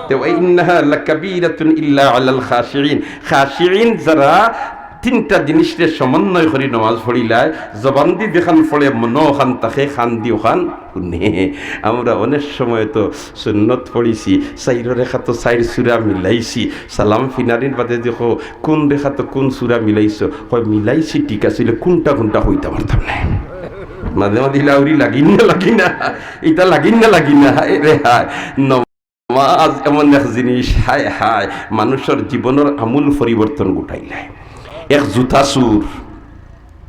তে ওয়া ইন্নাহা লাকাবীরাতুন ইল্লা আলাল খাশিঈন। খাশিঈন যারা তিনটা জিনিসরে সমন্বয় করি নমাজ পড়িলায়, জবান দি যেখান পড়ে মনো ওখান থাকে, কান দি ওখান হুনে। আমরা অনেক সময় তো সুন্নত পড়িছি, চাইর রেখাতো চাইর সূরা মিলাইছি, সালাম ফিরানির বাদে দেখো কোন রেখাতো কোন সূরা মিলাইছো, কয় মিলাইছি ঠিক আছে, অইলে কোনটা কোনটা কইতা পারতাম না। মাঝে মাঝে ইলা উরি লাগিন না লাগি না, ইটা লাগিন না লাগি না, হায় রে হায়। নমাজ এমন এক জিনিস, হায় হায়, মানুষর জীবনর আমূল পরিবর্তন ঘটাইলায়। এক জুতা চুর,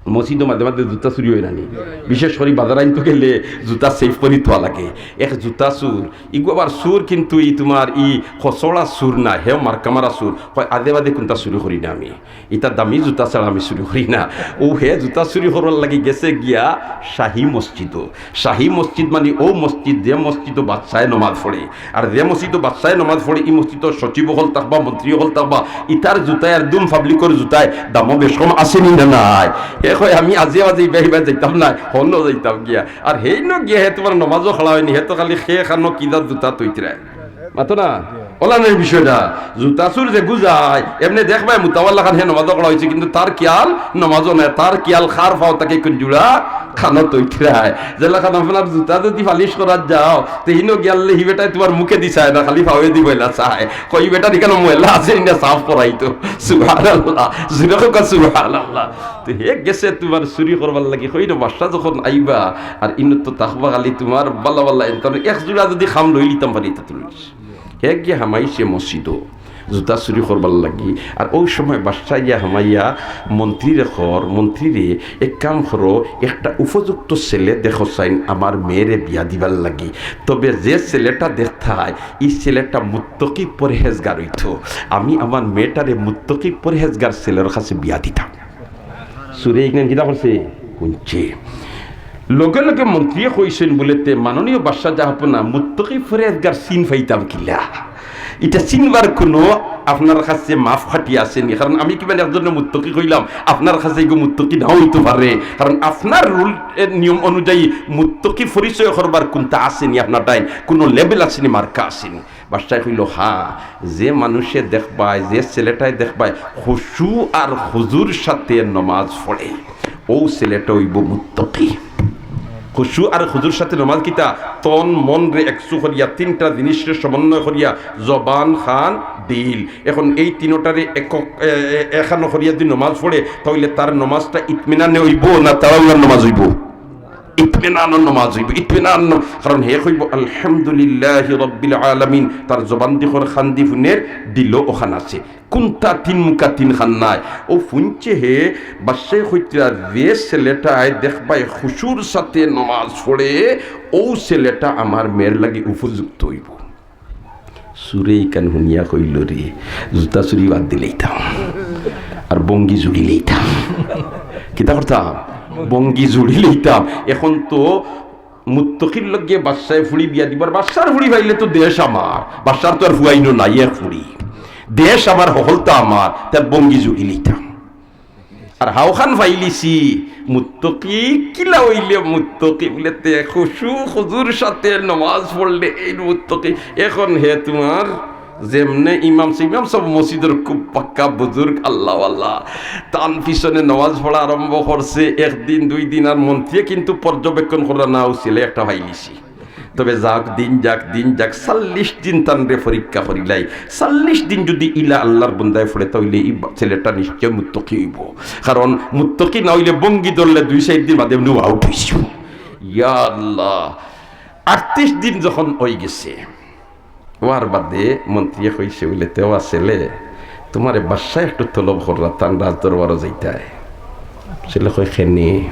মসজিদো মাঝে মাঝে জুতা চুরি অয় না নি? বিশেষ করি বাজার আইনতো গেলে জুতা সেফ করি থওয়া লাগে। এক জুতা চুর, ইগু আবার চুর, কিন্তু ই তোমার ই খসড়া চুর না, হেও মার্কা মারা চুর। কয়, "আদে বাদে কুন্তা চুরি করি না আমি, ইতা দামি জুতা ছাড়া আমি চুরি করি না।" অউ হে জুতা চুরি করবার লাগি গেছে গিয়া শাহী মসজিদো। শাহী মসজিদ মানি অউ মসজিদ, যে মসজিদো বাদশায় নমাজ পড়ে। আর যে মসজিদো বাদশায় নমাজ পড়ে, ই মসজিদর সচিব অকল থাকবা, মন্ত্রী অকল থাকবা, ইতার জুতায় আর দুম পাবলিকর জুতায় দামো বেশ কম আছে নি না নাই? হে কয়, "আমি আজিয়া বাজে ইবায় ইবায় যাইতাম না, হনো যাইতাম গিয়া।" আর হেইনো গিয়া হে তোমার নমাজও খাড়া অয়নি, হে তো খালি কে কানো কিজাত জুতা থইতরা। মাতো না? অলানের বিষয়টা, জুতা চুর যেগু যায়, এমনে দেখবায় মুতাওয়াল্লা খান হে নমাজো খাড়া অইছে, কিন্তু তার খিয়াল নমাজো নাই, তার খিয়াল খার ফাও তাকে কুন জুড়া খানো তৈতরায়। যেলা খান আপনার জুতা যদি পালিশ করার যাও, তে হিনো গিয়ালে হি বেটায় তুমার মুখে দি চায় না, খালি ফাওয়ে দি বইলা চায়। কই বেটার ইখানো ময়লা আছে নি না সাফ করাইতো। সুবহানাল্লাহ। জুরে কউক্কা সুবহানাল্লাহ। তো হে গেছে তুমার চুরি করবার লাগি, কইরো বাদশা যখন আইবা, আর ইনো তো থাকবা খালি তুমার বালা বালা এন, তাহলে এক জুড়া যদি খাম লইলিতাম পারি তো তুমি। হে গিয়া হামাইছে মসজিদো জুতা চুরি করবার লাগি। আর অউ সময় বাদশা গিয়া হামাইয়া মন্ত্রীরে কর, "মন্ত্রীরে, এক কাম করো, একটা উপযুক্ত ছেলে দেখো চাইন আমার মেয়েরে বিয়া দিবার লাগি। তবে যে ছেলেটা দেখতায়, ই ছেলেটা মুত্তকি পরহেজগার অইতো। আমি আমার মেয়েটারে মুত্তকি পরহেজগার ছেলের কাছে বিয়া দিতাম।" চুরে ইখান কিতা করছে? হুনছে। লগে লগে মন্ত্রীয়ে কইছইন বুলে, "তে মাননীয় বাদশা জাহাপনা, মুত্তকি পরহেজগার চিন পাইতাম কিলা? ইটা চিনবার কুনু আপনার কাছে মাপকাঠি আছে নি? কারণ আমি কিবা একজনরে মুত্তকি কইলাম, আপনার কাছে ইগু মুত্তকি নাও অইতো পারে, কারণ আপনার রুল, এ, নিয়ম অনুযায়ী মুত্তকি পরিচয় করবার কুন্তা আছে নি আপনার টাইম? কুনু লেবেল আছে নি, মার্কা আছে নি?" বাদশায় কইলো, "হ্যাঁ, যে মানুষে দেখবায়, যে ছেলেটায় দেখবায়, খুশু আর খুজুর সাথে নমাজ পড়ে, অউ ছেলেটা অইবো মুত্তকি।" খুশু আর খুজুর সাথে নমাজ কিতা? তন মনরে একসু করিয়া, তিনটা জিনিসরে সমন্বয় করিয়া, জবান, কান, দিল। এখন এই তিনোটারে একক, এ, এ, একানো করিয়া যদি নমাজ পড়ে, তাইলে তার নমাজটা ইতমিনানে অইবো না তাড়াহুড়ার নমাজ অইবো? ইতমিনানর নমাজ অইবো, ইতমিনান ন-, কারণ হে কইবো, "আলহামদুলিল্লাহি রাব্বিল আলামিন", তার জবান দি কর, কান দি হুনের, দিলো অখান আছে। কুন্তা তিন মুখা তিন খান নাই। অউ হুনছে হে, বাদশায় কইতরা, "যে ছেলেটায় দেখবায় খুশুর সাথে নমাজ পড়ে, অউ ছেলেটা আমার মেয়ের লাগি উপযুক্ত অইবো।" চুরে ইখান হুনিয়া কইলো, "রে, জুতা চুরি বাদ দিলাইতাম, আর বঙ্গি জুড়ি লইতাম।" কিতা করতাম? বঙ্গি জুড়ি লইতাম। এখন তো মুত্তকির লগে বাদশায় ফুড়ি বিয়া দিবার, বাদশার ফুড়ি পাইলে তো দেশ আমার, বাদশার তো আর ফুয়াইনো নাই, এক ফুড়ি। দেশ আমার, হকলতা আমার, তার বঙ্গি জুড়ি লইতাম। আর হাউখান পাইলিছি, মুত্তকি কিলা অইলে মুত্তকি বুলে তে খুশু খুজুর সাথে নমাজ পড়লে এই মুত্তকি। এখন হে তুমার যেমনে ইমাম সে ইমাম সব মসজিদর খুব পাক্কা বুজুর্গ আল্লাহওয়ালা, তান পিছনে নমাজ পড়া আরম্ভ করছে। একদিন দুই দিন আর মন্ত্রীয়ে কিন্তু পর্যবেক্ষণ করা না অউ ছেলে একটা পাইলিছি। তবে যাক, দিন যাক, দিন যাক, চল্লিশ দিন তানরে পরীক্ষা করিলাই। চল্লিশ দিন যদি ইলা আল্লাহর বন্দায় পড়ে, তাইলে ই বা-, ছেলেটা নিশ্চয় মুত্তকি অইবো। কারণ মুত্তকি না অইলে বঙ্গি ধরলে দুই চাইর দিন বাদে এমনে আউট অইযিবো। ইয়া আল্লাহ, আটত্রিশ দিন যখন অইগেছে, অওয়ার বাদে মন্ত্রীয়ে কইছে বুলে, "তে ওবা ছেলে, তুমারে বাদশায় একটু তলব কররা, তান রাজদরবারো যাইতায়।" ছেলে কয়, "কেনে?"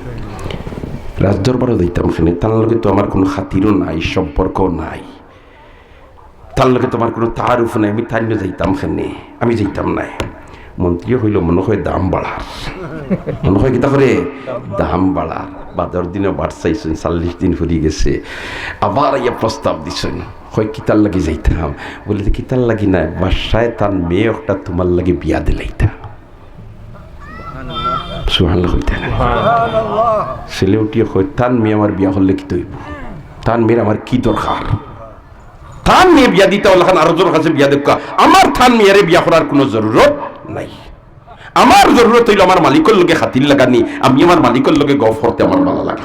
"রাজদরবারো যাইতাম কেনে? তান লগে তো আমার কুনু খাতিরও নাই, সম্পর্কও নাই, তান লগে তো আমার কুনু তারুফ নাই, আমি তাইন যাইতাম কেনে? আমি যাইতাম নায়।" মন্ত্রীয়ে কইলো, "মনো কয় দাম বাড়ার।" মনো কয় কিতা করে? দাম বাড়ার। বাদর দিনও বাট চাইছইন, চল্লিশ দিন ফুরি গেছে, আবার আইয়া প্রস্তাব দিছইন। কয়, "কিতার লাগি যাইতাম?" বুলে, "তে কিতার লাগি নায়, বাদশায় তান মেয়ে একটা তুমার লাগি বিয়া দিলাইতা।" সুবহানাল্লাহ কইতা না। ছেলে উঠিয়া কয়, "তান মেয়ে আমার বিয়া করলে কিতা অইবো? তান মেয়ের আমার কি দরকার? তান মেয়ে বিয়া দিতা অলাখান আরো জনর কাছে বিয়া দেউক্কা, আমার তান মেয়েরে বিয়া করার কুনু জরুরত নাই।" আমার জরুরত অইলো আমার মালিকর লগে খাতির লাগানি, আমি আমার মালিকর লগে গফ করতে আমার ভালা লাগে।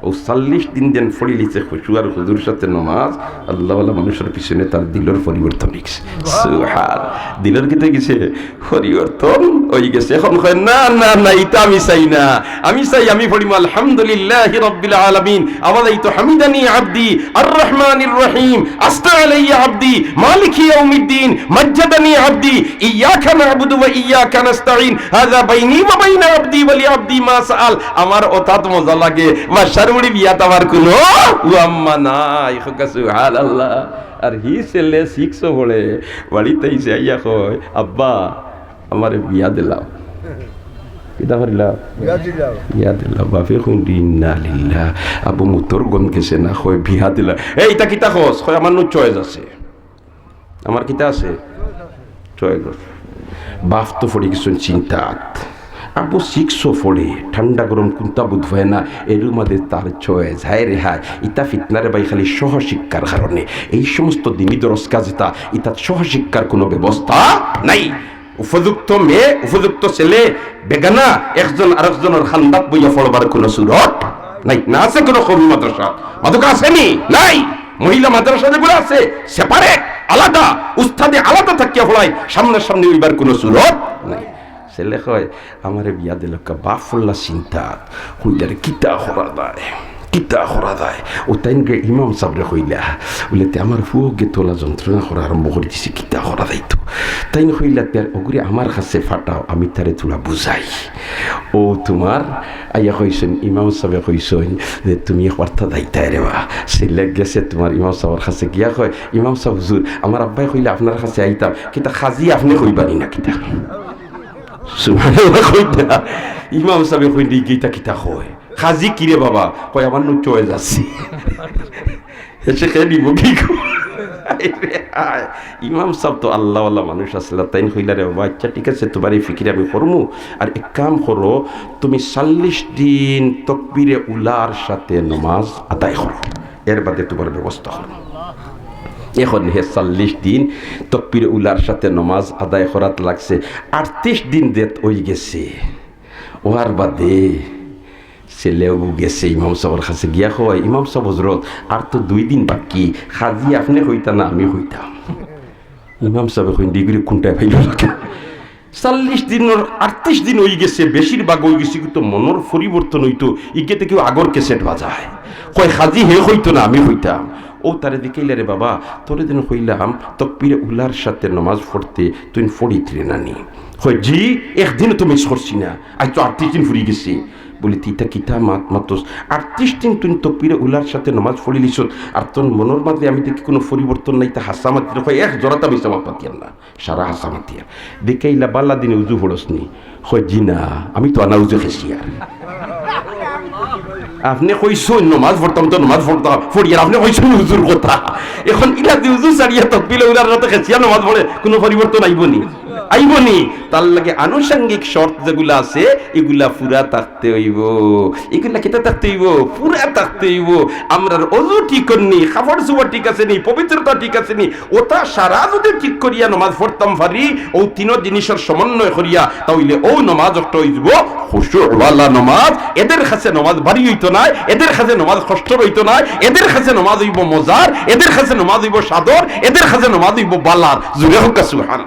অউ চল্লিশ দিন যেন পড়িলিছে খুশু আর খুজুর সাথে নমাজ, আল্লাহওয়ালা মানুষর পিছনে তার দিলর পরিবর্তন অইগেছে। সুবহান। দিলর কিতা অইগেছে? পরিবর্তন অইগেছে। এখন কয়, "না, না, না, ইতা আমি চাই না। আমি চাই, আমি পড়িমু, আলহামদুলিল্লাহি রাব্বিল আলামিন। আবার এই তো হামিদানি আব্দি, আর রহমানির রহিম, আস্তা আলাইয়া আব্দি, মালিকি ইয়াউমিদ্দিন, মাজ্জাদানি আব্দি, ইয়াকা না'বুদু ওয়া ইয়াকা নাস্তাইন, হাযা বাইনি ওয়া বাইনা আব্দি ওয়া লি আব্দি মা সাআল।" আমার অতাত মজা লাগে, বাদশার ফুড়ি বিয়াত আমার কুনু ও আম্মা নাই। কউক্কা সুবহানাল্লাহ। আর হি ছেলে সিক্সো পড়ে, বাড়িত আইছে, আইয়া কয়, "আব্বা, আমারে বিয়া দিলাও।" কিতা করিলাও? বিয়া দিলাও। বিয়া দিলাও। বাপে কইন, "ইন্না লিল্লাহ।" আবু মুতর গন্ধ গেছে না, কয়, "বিয়া দিলাও।" "এই, ইতা কিতা কস?" কয়, "আমার নু চয়েস আছে।" "আমার কিতা আছে?" "চয়েস আছে।" বাপ তো পড়ি গেছইন চিন্তাত। আবু সিক্সও পড়ে, ঠান্ডা গরম কুন্তা বুঝ পায় না, এরু মাঝে তার চয়েস। হায় রে হায়, ইতা ফিতনা রে ভাই, খালি সহশিক্ষার কারণে। এই সমস্ত দিনি দরস কাজ ইতা, ইতাত সহশিক্ষার কোনো ব্যবস্থা নাই। উপযুক্ত মেয়ে, উপযুক্ত ছেলে, বেগানা, একজন আরেকজনর খান্দাত বইয়া পড়বার কোনো সুরত নাই। না আছে কোনো কওমি মাদ্রাসা? মাদক আছেনি? নাই। মহিলা মাদ্রাসা যেগুলো আছে, সেপারেট, আলাদা, উস্তাদে আলাদা থাকিয়া পড়ায়, সামনাসামনি অইবার কোনো সুরত নাই। ছেলে কয়, "আমারে বিয়া দিলকা বাপ ফুল্লা চিন্তাত।" কইলারে, "কিতা করা যায়, কিতা করা যায়?" ও তাইন গে ইমাম সাবরে কইলা, বলে, "তে আমার ফুয়কে তোলা যন্ত্রণা করা আরম্ভ করে দিছে, কিতা করা যাইতো?" তাইন কইলা, "তে আর ওগুরে আমার কাছে ফাটাও, আমি তারে থুড়া বুঝাই।" ও তোমার আইয়া কইছইন, ইমাম সাবে কইছইন যে, "তুমি একবার তা যাইতায় রে বা।" ছেলে গেছে তোমার ইমাম সাবর কাছে গিয়া কয়, "ইমাম সাব হুজুর, আমার আব্বায় কইলে আপনার কাছে আইতাম, কিতা কাজী আপনে কইবানি না কিতা?" সুবহানাল্লাহ কইতা। ইমাম সাবে কইন, "ইগিতা কিতা কয়? কাজী কিরে বাবা?" কয়, "আমার নু চয়েস আছে।" এসে খেয়ে নিব কি গো? ইমাম সাব তো আল্লাহওয়ালা মানুষ আছিলা, তাইন কইলা, "রে বাবা, আচ্ছা ঠিক আছে, তোমার এই ফিকির আমি করমু, আর এক কাম করো, তুমি চল্লিশ দিন তকবিরে উলার সাথে নমাজ আদায় করো, এর বাদে তোমার ব্যবস্থা করো।" এখন হে চল্লিশ দিন তকবিরে উলার সাথে নমাজ আদায় করাত লাগছে, আটত্রিশ দিন যেত অই গেছে, অওয়ার বাদে ছেলেও গেছে ইমাম সাবর কাছে গিয়া কয়, "ইমাম সাব হজরত, আর তো দুই দিন বাকি, কাজী আপনে কইতা না আমি কইতাম?" ইমাম সাবে কইন, "ডিগ্রি কোনটায় পাইল না?" চল্লিশ দিনর আটত্রিশ দিন অই গেছে, বেশিরভাগ অই গেছে, কিন্তু মনর পরিবর্তন অইতো, ইগে তে কেউ আগর ক্যাসেট বাজায়, কয়, "কাজী হে কইতো না আমি কইতাম।" ও তারে দেখাইলা, "রে বাবা, তোরে দিন কইলাম তকবিরে উলার সাথে নমাজ পড়তে, তুই পড়িতরে নানি?" কয়, "জি, একদিনও তো মিস করছি না, আজ তো আটত্রিশ দিন ফুরি গেছে।" বলে, "তুই ইতা কিতা মাত মাতস? আটত্রিশ দিন তুই তকবিরে উলার সাথে নমাজ পড়িলিছস, আর তোর মনর মাঝে আমি দেখি কোনো পরিবর্তন নাই, তা হাসা মাতি না?" কয়, "এক জোড়াতা মিছা মাত মাতিয়ার না, সারা হাসা মাতিয়ার।" দেখাইলা, "বালা দিনে উজু পড়স নি?" কয়, "জি না, আমি তো আনা উজু খেছি আর।" আপনে কইছইন নমাজ পড়তাম তো নমাজ পড়তাম, পড়ি আর আপনে কইছইন উজুর কথা। এখন ইলা দি উজু ছাড়িয়া তকবিরে উলার সাথে খেছিয়া নমাজ পড়ে, কোনো পরিবর্তন আইবো নি? আইবো নি? তার লাগি আনুষঙ্গিক শর্ত যেগুলা আছে, এগুলা পুরা থাকতে অইবো। এগুলা কিতা থাকতে অইবো? পুরা থাকতে অইবো। আমরার অজু ঠিক নি, কাপড় চোপড় ঠিক আছে নি, পবিত্রতা ঠিক আছে নি, ওটা সারা যদি ঠিক করিয়া নমাজ পড়তাম পারি, ও তিন জিনিসর সমন্বয় করিয়া, তাইলে ও নমাজ একটা অইযিবো খুশুওয়ালা নমাজ। এদের কাছে নমাজ ভারী অইতো নায়, এদের কাছে নমাজ কষ্টর অইতো নায়, এদের কাছে নমাজ অইবো মজার, এদের কাছে নমাজ অইবো সাদর, এদের কাছে নমাজ অইবো বালার। জোরে কউক্কা সুবহান।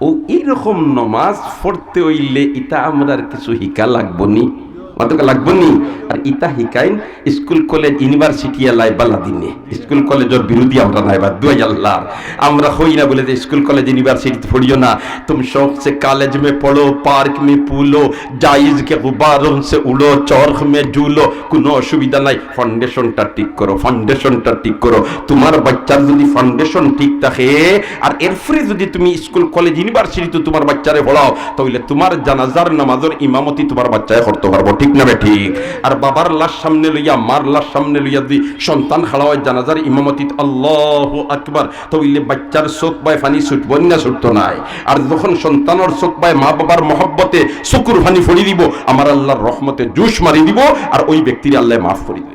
ও এইরকম নমাজ পড়তে অইলে ইতা আমরার কিছু হিকা লাগবো নি? মাতউক্কা লাগবো নি? আর ইতা হিকাইন স্কুল, কলেজ, ইউনিভার্সিটি এলায় বালা দিনে। স্কুল, কলেজর বিরোধী আমরা নায়, বাদ দুয়াই আল্লাহর। আমরা কই না বলে যে স্কুল, কলেজ, ইউনিভার্সিটিত পড়িও না। তুম শৌক সে কলেজ মে পড়ো, পার্ক মে পুলো, জাইজ কে গুব্বারোন সে উড়ো, চরখ মে ঝুলো, কোনো অসুবিধা নাই। ফাউন্ডেশনটা ঠিক করো, ফাউন্ডেশনটা ঠিক করো। তোমার বাচ্চার যদি ফাউন্ডেশন ঠিক থাকে, আর এরপরে যদি তুমি স্কুল, কলেজ, ইউনিভার্সিটিত তোমার বাচ্চারে পড়াও, তাইলে তোমার জানাজার নামাজর ইমামতি তোমার বাচ্চায় করতো পারবো, ঠিক না বেঠিক? আর বাবার লাশ সামনে লইয়া, মার লাশ সামনে লইয়া যদি সন্তান খাড়া অয় জানাজার ইমামতিত, আল্লাহু আকবার, তাইলে বাচ্চার চউখ বায় পানি ছুটবো না, ছুটতো নায়? আর যখন সন্তানর চউখ বায় মা বাবার মহব্বতে চকুর পানি পড়ি দিবো, আমার আল্লাহর রহমতে জোশ মারি দিবো, আর ওই ব্যক্তিরে আল্লায় মাফ করি দিবো।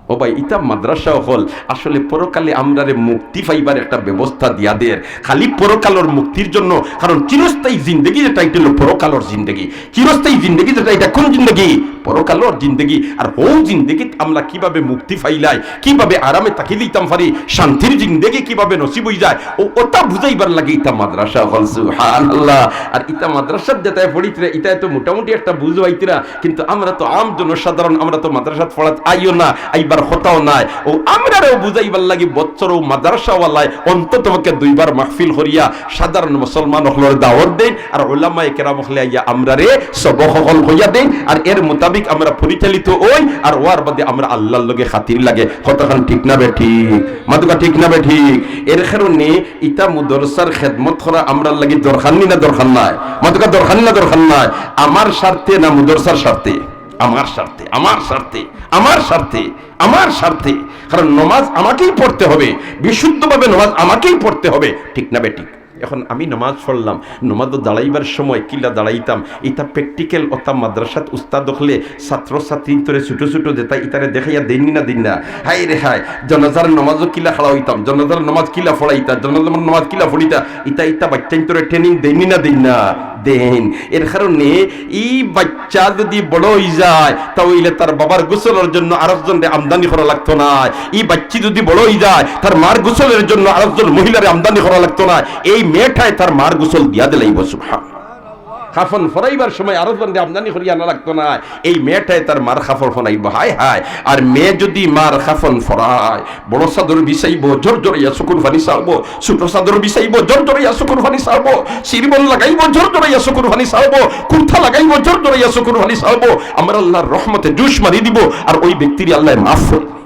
ও ভাই, ইতা মাদ্রাসা অকল আসলে পরকালে আমরারে মুক্তি পাইবার একটা ব্যবস্থা দিয়া দের, খালি পরকালর মুক্তির জন্য। কারণ চিরস্থায়ী জিন্দেগি যেটা, ইটা অইলো পরকালর জিন্দেগি। চিরস্থায়ী জিন্দেগি যেটা, ইটা কোন জিন্দেগি? পরকালর জিন্দেগি। আর হউ জিন্দেগিত আমরা কিভাবে মুক্তি পাইলাই, কিভাবে আরামে থাকি দিতাম পারি, শান্তির জিন্দেগি কিভাবে নসিব অইযায়, ও ওটা বুঝাইবার লাগি ইতা মাদ্রাসা অকল। সুবহানাল্লাহ। আর ইতা মাদ্রাসাত যেতায় পড়িতরা, ইতায় তো মোটামুটি একটা বুঝ পাইতরা, কিন্তু আমরা তো আম জনসাধারণ, আমরা তো মাদ্রাসাত পড়াত আইও না, আইবার কথাও নাই। ও আমরারেও বুঝাইবার লাগি বছরও মাদ্রাসাওয়ালায় অন্তত পক্ষে দুইবার মাহফিল করিয়া সাধারণ মুসলমান অকলরে দাওয়াত দেইন, আর উলামায়ে কেরাম অকলে আইয়া আমরারে সবক অকল কইয়া দেইন, আর এর মোতাবিক আমরা পরিচালিত অই, আর অওয়ার বাদে আমরা আল্লাহর লগে খাতির লাগে। কথাখান ঠিক না বেঠিক? মাতউক্কা ঠিক না বেঠিক? এর কারণে ইতা মুদরসার খেদমত করা আমরার লাগি দরকার নি না দরকার নায়? মাতউক্কা দরকার নি না দরকার নায়? আমার স্বার্থে না মুদরসার স্বার্থে? আমার স্বার্থে, আমার স্বার্থে, আমার স্বার্থে, আমার স্বার্থে। কারণ নমাজ আমাকেই পড়তে হবে, বিশুদ্ধভাবে নমাজ আমাকেই পড়তে হবে, ঠিক না বেঠিক? এখন আমি নমাজ পড়লাম, নমাজো দাঁড়াইবার সময় কিলা দাঁড়াইতাম, ইতা practical অতা মাদ্রাসাত উস্তাদ অকলে ছাত্র ছাত্রীন্তরে ছোট ছোট যেতা ইতারে দেখাইয়া দেইন নি না দেইন না? হায় রে হায়, জনাজার নমাজো কিলা খাড়া অইতাম, জনাজার নমাজ কিলা পড়াইতা, জনাজার নমাজ কিলা পড়িতা, ইতা ইতা বাইচ্চাইন্তরে training দেইন নি না দেইন না? দেইন। এর কারণে ই বাইচ্চা যুদি বড় অইযায়, তা অইলে তার বাবার গোসলর জন্য আরকজনরে আমদানি করা লাগতো নায়। ই বাইচ্চি যুদি বড় অইযায়, তার মার গোসলর জন্য আরকজন মহিলারে আমদানি করা লাগতো নায়। এই মেয়েটায় তার মার গোসল দিয়া দিলাইবো, সুবহান। কাফন ফরাইবার সময় আরকজনরে আমদানি করিয়া আনা লাগতো নায়। এই মেয়েটায় তার মার কাফন ফরাইবো, হায় হায়। আর মেয়ে যুদি মার কাফন ফরায়, বড় চাদর বিছাইবো, ঝরঝরাইয়া চকুর পানি ছাড়বো। ছোট চাদর বিছাইবো, ঝরঝরাইয়া চকুর পানি ছাড়বো। শিরবন লাগাইবো, ঝরঝরাইয়া চকুর পানি ছাড়বো। কুর্তা লাগাইবো, ঝরঝরাইয়া চকুর পানি ছাড়বো। আমার আল্লার রহমতে জোশ মারি দিবো, আর ওই ব্যক্তিরে আল্লায় মাফ করি দিবো।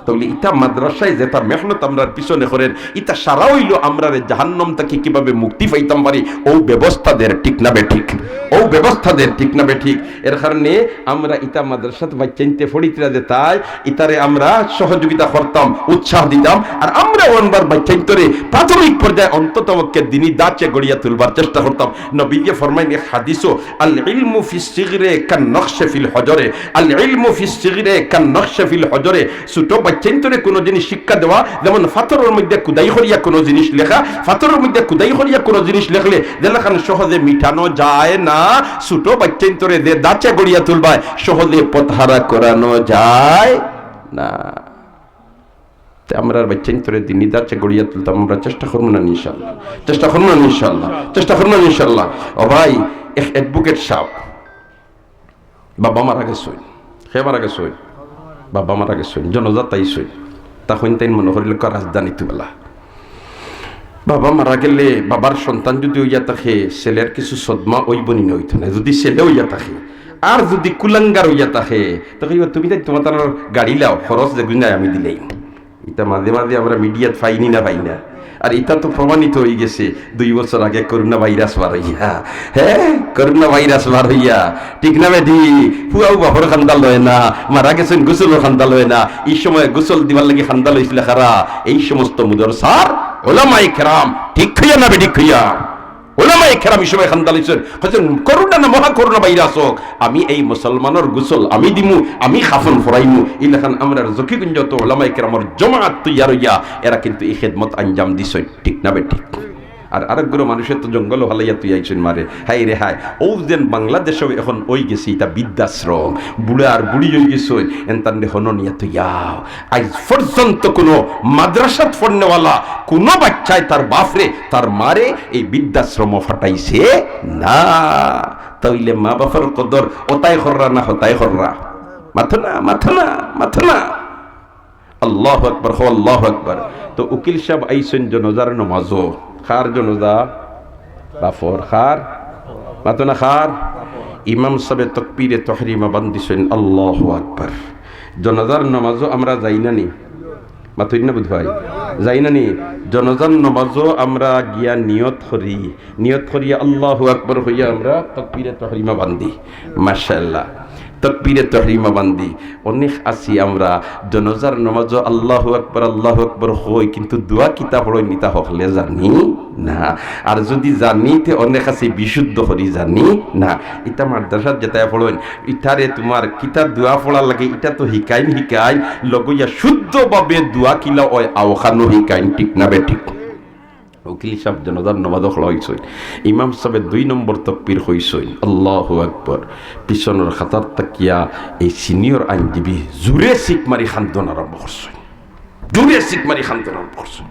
তাইলে ইতা মাদ্রাসায় যেতা মেহনত আমরার পিছনে করের, ইতা সারা অইলো আমরারে জাহান্নাম থাকি কিভাবে মুক্তি পাইতাম পারি, অউ ব্যবস্থা দের, ঠিক না বেঠিক? অউ ব্যবস্থা দের, ঠিক না বেঠিক? এর কারণে আমরা ইতা মাদ্রাসাত বাইচ্চাইন্তে পড়িতরা যেতায়, ইতারে আমরা সহযোগিতা করতাম, উৎসাহ দিতাম। আর আমরা অনবার বাইচ্চাইন্তরে প্রাথমিক পর্যায়ে অন্তত পক্ষে দিনি ধাঁচে গড়িয়া তুলবার চেষ্টা করতাম। নবীজি ফরমাইন এক হাদিসো, "আল ইলমু ফিস সিগরে কান নকশে ফিল হজরে, আল ইলমু ফিস সিগরে কান নকশে ফিল হজরে।" ছোট বাইচ্চাইন্তরে কুনু জিনিস শিক্ষা দেওয়া, যেমন পাথরর মধ্যে খুদাই করিয়া কুনু জিনিস লেখা, পাথরর মধ্যে খুদাই করিয়া কুনু জিনিস লেখলে যেলাখান সহজে মিটানো যায় না, ছোট বাইচ্চাইন্তরে যে ধাঁচে গড়িয়া তুলবায়, সহজে পথহারা করানো যায় না। তে আমরার বাইচ্চাইন্তরে দিনি ধাঁচে গড়িয়া তুলতাম, আমরা চেষ্টা করমু না নি ইনশাআল্লাহ? চেষ্টা করমু না নি ইনশাআল্লাহ? চেষ্টা করমু না নি ইনশাআল্লাহ? ও ভাই, এক advocate সাব, বাবা মারা গেছইন। কে মারা গেছইন? বাবা মারা গেছইন। জনাজাত আইছইন। তা কইন তাইন মনো করিল কা রাজধানীত বালা। বাবা মারা গেলে বাবার সন্তান যুদি অইয়া থাকে, ছেলের কিছু সদমা অইবো নি না অইতো না? যুদি ছেলে অইয়া থাকে, আর যুদি কুলাঙ্গার অইয়া থাকে, তে কইবো, "তুমি তাইন তুমার তানর গাড়ি লাও, খরচ যেগুইন নায় আমি দিলাইমু।" ইতা মাঝে মাঝে আমরা মিডিয়াত পাইনি না, পাই না? আর ইতা তো প্রমাণিত অইগেছে দুই বছর আগে করোনা ভাইরাস বার অইয়া। হে, করোনা ভাইরাস বার অইয়া, ঠিক না বেঠিক? পুয়াও বাপর কান্দা লয় না, মারা গেছইন গোসলর কান্দা লয় না। ই সময় গোসল দিবার লাগি কান্দা লইছিলা কারা? এই সমস্ত মুদরসার ওলামায়ে কেরাম, ঠিক কইয়া না বেঠিক কইয়া? ওলামায়ে কেরাম ই সময় কান্দা লইছইন, কইছইন, "করোনা না মহা করোনা ভাইরাস অউক, আমি এই মুসলমানর গোসল আমি দিমু, আমি কাফন ফরাইমু।" ইলাখান আমরার জকিগঞ্জো তো ওলামায়ে কেরামর জমাত তৈয়ার অইয়া এরা কিন্তু ই খেদমত আঞ্জাম দিছইন, ঠিক না বেঠিক? আর আরক গুরু মানুষে তো জঙ্গলো ফালাইয়া থুইয়া আইছইন মারে, হায় রে হায়। অউ যেন বাংলাদেশো এখন অইগেছে ইতা বৃদ্ধাশ্রম, বুড়া আর বুড়ি অইগেছইন, এন তানরে হনো নিয়া থুইয়া আইজ পর্যন্ত কুনু মাদ্রাসাত পড়নেওয়ালা কুনু বাইচ্চায় তার বাফরে, তার মারে এই বৃদ্ধাশ্রমো ফাটাইছে না। তাইলে মা বাফর কদর অতায় কররা না হতায় কররা? মাতো না, মাতো না, মাতো না। আল্লাহু আকবার, কও আল্লাহু আকবার। তো উকিল সাব আইছইন জনাজার নমাজো। কার জনাজা? বাফর। কার? মাতো না, কার? ইমাম সাবে তকবীরে তহরিমা বান্দিছইন, আল্লাহু আকবার। জনাজার নমাজো আমরা যাই না নি? মাতইন না বুধ ভাই? যাই না নি? জনাজার নমাজো আমরা গিয়া নিয়ত করি, নিয়ত করিয়া আল্লাহু আকবার কইয়া আমরা তকবীরে তহরিমা বান্দি। মাশাআল্লাহ, তকবীরে তহরিমা বান্দি। অনেক আছি আমরা জনাজার নমাজো আল্লাহু আকবার, আল্লাহু আকবার কই, কিন্তু দোয়া কিতা পড়ইন ইতা হকলে জানি না। আর যুদি জানি, তে অনেক আছি বিশুদ্ধ করি জানি না। ইতা মাদ্রাসাত যেতায় পড়ইন, ইতারে তুমার কিতা দোয়া পড়া লাগে, ইতা তো হিকাইন, হিকাইন, লগইয়া শুদ্ধভাবে দোয়া কিলা অয়, অউখানও হিকাইন, ঠিক না বেঠিক? উকিল সাব জনাজার নমাজো খাড়া অইছইন, ইমাম সাবে দুই নম্বর তকবীর কইছইন, আল্লাহু আকবার। পিছনর কাতার থাকিয়া এই সিনিয়র আইনজীবী জুরে চিক মারি কান্দন আরম্ভ করছইন, জুরে চিক মারি কান্দন আরম্ভ করছইন।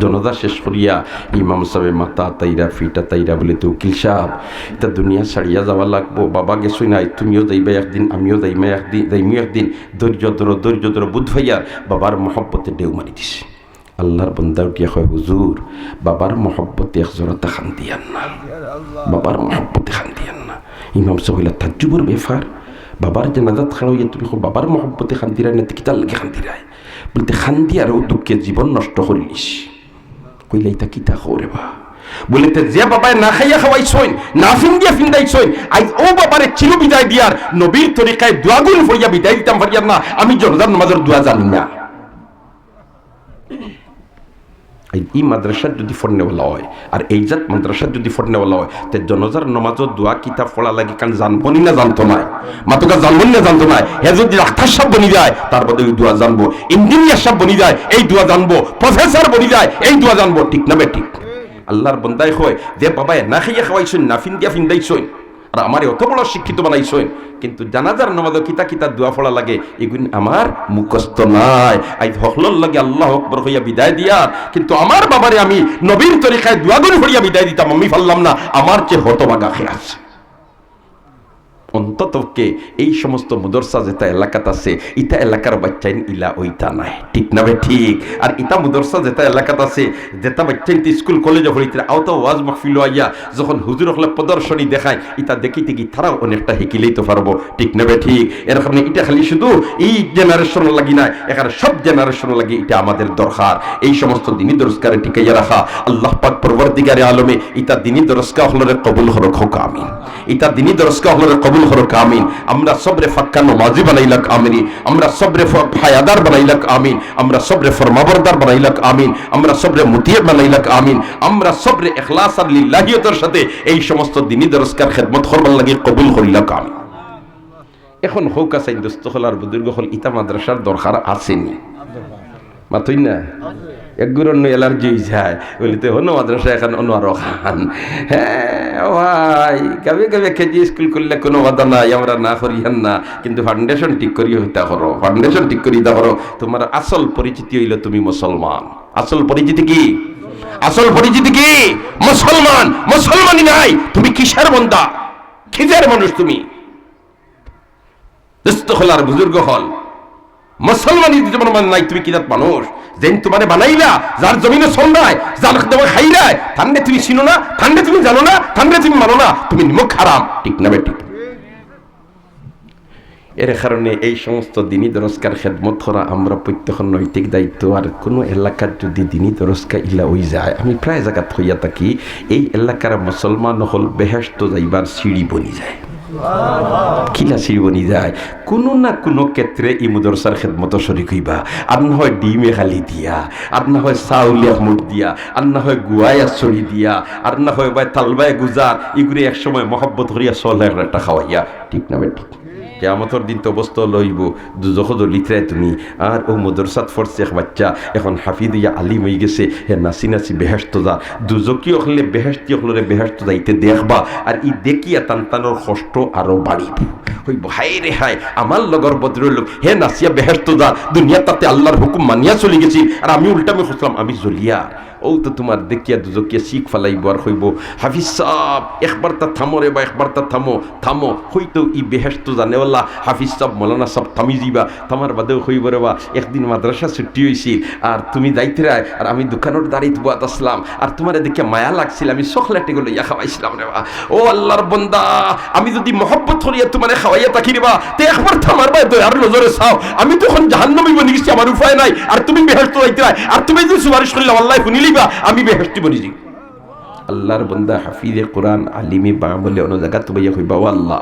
জনাজা শেষ করিয়া ইমাম সাবে মাথা আতাইরা, ফিট আতাইরা বলে, "তে উকিল সাব, ইতা দুনিয়া ছাড়িয়া যাওয়া লাগবো, বাবা গেছইন আইজ, তুমিও যাইবায় একদিন, আমিও যাইমু একদিন, যাইমু একদিন, ধৈর্য ধরো, ধৈর্য ধরো।" বুধ ভাইয়ার বাবার মহব্বতে ঢেউ মারি দিছে। আল্লার বন্দা উঠিয়া কয়, "হুজুর, বাবার মহব্বতে এক জরাতা কান্দিয়ার না, বাবার মহব্বতে কান্দিয়ার না।" ইমাম সাব কইলা, "তাজ্জুবর ব্যাপার, বাবার জানাজাত খাড়া অইয়া তুমি কও বাবার মহব্বতে কান্দিরায় না, তে কিতার লাগি কান্দিরায়?" বলে, "তে কান্দিয়ার অউ দুঃখে জীবন নষ্ট করিলিছি।" কইলা, "ইতা কিতা কও রে বা?" বলে, "তে যে বাবায় না খাইয়া খাওয়াইছইন, না ফিন্দিয়া ফিন্দাইছইন, আইজ অউ বাবারে চির বিদায় দিয়ার নবীর তরিকায় দোয়াগুন পড়িয়া বিদায় দিতাম পারিয়ার না, আমি জনাজার নমাজর দোয়া জানি না।" এই, ই মাদ্রাসাত যুদি পড়নেওয়ালা অয়, আর এই জাত মাদ্রাসাত যুদি পড়নেওয়ালা অয়, তে জনাজার নমাজো দোয়া কিতা পড়া লাগে, কান জানবো নি না জানতো নায়? মাতুক্কা, জানবো নি না জানতো নায়? হে যুদি ডাক্তার সাব বনি যায়, তার বাদে অউ দোয়া জানবো। ইঞ্জিনিয়ার সাব বনি যায়, এই দোয়া জানবো। প্রফেসর বনি যায়, এই দোয়া জানবো। ঠিক না বেঠিক? আল্লার বন্দায় কয় যে, "বাবায় না খাইয়া খাওয়াইছইন, না ফিন্দিয়া ফিন্দাইছইন, আর আমারে অত বড় শিক্ষিত বানাইছইন, কিন্তু জানাজার নমাজো কিতা কিতা দোয়া পড়া লাগে, ইগুইন আমার মুখস্থ নাই।" আইজ হকলর লগে আল্লাহু আকবার কইয়া বিদায় দিয়ার, কিন্তু আমার বাবারে আমি নবীর তরিকায় দোয়াগুইন পড়িয়া বিদায় দিতাম, আমি পারলাম না, আমার চেয়ে হতভাগা কে আছে? অন্ততপক্ষে এই সমস্ত মাদ্রাসা যেটা এলাকাত আছে, ইটা এলাকার বাইচ্চাইন ইলা অইতা নায়, ঠিক না বেঠিক? আর ইটা মাদ্রাসা যেটা এলাকাত আছে, যেটা বাইচ্চাইন্তে স্কুল কলেজো পড়িতরা, অউ তো ওয়াজ মাহফিলো আইয়া যখন হুজুর অকলে প্রদর্শনী দেখাইন, ইটা দেখিতে গি তারাও অনেকটা হিকিলাইতো পারবো, ঠিক না বেঠিক? এর কারণে ইটা খালি শুধু ই জেনারেশনর লাগি নায়, এখানে সব জেনারেশনর লাগি ইটা আমাদের দরকার। এই সমস্ত দিনি দরসগারে টিকাইয়া রাখা, আল্লাহ পাক পরওয়ারদিগারে আলমে ইতা দিনি দরসগা অকলরে কবুল করউক, কউক্কা আমিন। ইতা দিনি দরসগা অকলরে কবুল করউক, আমিন। আমরা সবরে পাক্কা নমাজি বানাইলাউক, আমিন। আমরা সবরে ফ-, হায়াদার বানাইলাউক, আমিন। আমরা সবরে ফরমাবরদার বানাইলাউক, আমিন। আমরা সবরে মুতিয়ে বানাইলাউক, আমিন। আমরা সবরে ইখলাস আর লিল্লাহিয়তর সাথে এই সমস্ত দিনি দরসগার খেদমত করবার লাগি কবুল করিলাউক, আমিন। এখন কউক্কা চাইন দোস্ত অকল আর বুজুর্গ অকল, ইতা মাদ্রাসার দরকার আছে নি? মাতইন না? এক গুরুর নু অ্যালার্জি অইযায়, বলি, "তে হনো মাদ্রাসা এখন, অনো আরো খান।" হ্যাঁ, ও ভাই, গাবে গাবে কেজি স্কুল করলে কুনু বাধা নাই, আমরা না করিয়ার না, কিন্তু ফাউন্ডেশন ঠিক করি ইতা করো, ফাউন্ডেশন ঠিক করি ইতা করো। তুমার আসল পরিচিতি অইলো তুমি মুসলমান। আসল পরিচিতি কি? আসল পরিচিতি কি? মুসলমান। মুসলমানি নাই, তুমি কিসের বন্দা? কিসের মানুষ তুমি? দোস্ত অকল আর বুজুর্গ অকল, মুসলমানি যদি তুমার মাঝে নাই, তুমি কি জাত মানুষ? যেইন তুমারে বানাইলা, যার জমিনো চলরায়, যার দেওয়া খাইরায়, তানরে তুমি চিনো না, তানরে তুমি জানো না, তানরে তুমি মানো না, তুমি নিমক হারাম, ঠিক না বেঠিক? এর কারণে এই সমস্ত দিনি দরসগার খেদমত করা আমরা প্রত্যেকর নৈতিক দায়িত্ব। আর কুনু এলাকাত যদি দিনি দরসগা ইলা অইযায়, আমি প্রায় জাগাত কইয়া থাকি, এই এলাকার মুসলমান অকল বেহেশতো যাইবার সিঁড়ি বনি যায়। কিলা সিঁড়ি বনি যায়? কুনু না কুনু ক্ষেত্রে ই মাদ্রাসার খেদমতো শরিক অইবা। আর না হয় ডিমে খালি দিয়া, আর না হয় চাউলে এক মুঠ দিয়া, আর না হয় গুয়ায় এক ছড়ি দিয়া, আর না হয় বায় তালবায় গুজার, ইগুরে এক সময় মহব্বত করিয়া সলের একটা খাওয়াইয়া, ঠিক না বেঠিক? কিয়ামতর দিন তো অবস্থা অইলো অইবো, দুজখো জ্বলিতরায় তুমি। আর অউ মাদ্রাসাত পড়ছে এক বাইচ্চা, এখন হাফিজ অইয়া আলিম অইগেছে, হে নাচি নাচি বেহেশতো যার। দুজখি অকলে বেহেশতি অকলরে বেহেশতো যাইতে দেখবা, আর ই দেখিয়া তান তানর কষ্ট আরো বাড়িবো। কইবো, "হায় রে হায়, আমার লগর ভদ্রলোক, হে নাচিয়া বেহেশতো যার, দুনিয়াত তাতে আল্লার হুকুম মানিয়া চলিগেছিল, আর আমি উল্টা আমি খুঁজলাম, আমি জ্বলিয়ার।" অউ তো তুমার দেখিয়া দুজখিয়ে চিক ফালাইবো আর কইবো, "হাফিজ সাব, একবারতা থামো রে বা, একবারতা থামো, থামো।" হয়তো ই বেহেশতো যানেওয়ালা হাফিজ সাব, মৌলানা সাব থামি যিবা, থামার বাদেউ কইবো, "রে বা, একদিন মাদ্রাসা ছুটি অইছিল, আর তুমি যাইতরায়, আর আমি দোকানর দাড়িত বওয়াত আছলাম, আর তুমারে দেখিয়া মায়া লাগছিল, আমি চকলেট এগু লইয়া খাওয়াইছলাম রে বা।" ও আল্লার বন্দা, আমি যদি মহব্বত করিয়া তুমারে খাওয়াইয়া থাকি রে বা, তে একবারতা আমার বায় দয়ার নজরে চাও। আমি তো এখন জাহান্নামী বনি গেছি, আমার উপায় নাই। আর তুমি বেহেশতো যাইতরায়, আর তুমি যদি সুপারিশ করিলাও, আল্লায় হুনিলিবা, আমি বেহেশতি বনি যাই। আল্লার বন্দা হাফিজে কোরআন, আলিমে বাম অইলে অন্য জাগাত বইয়া কইবা, "ও আল্লাহ,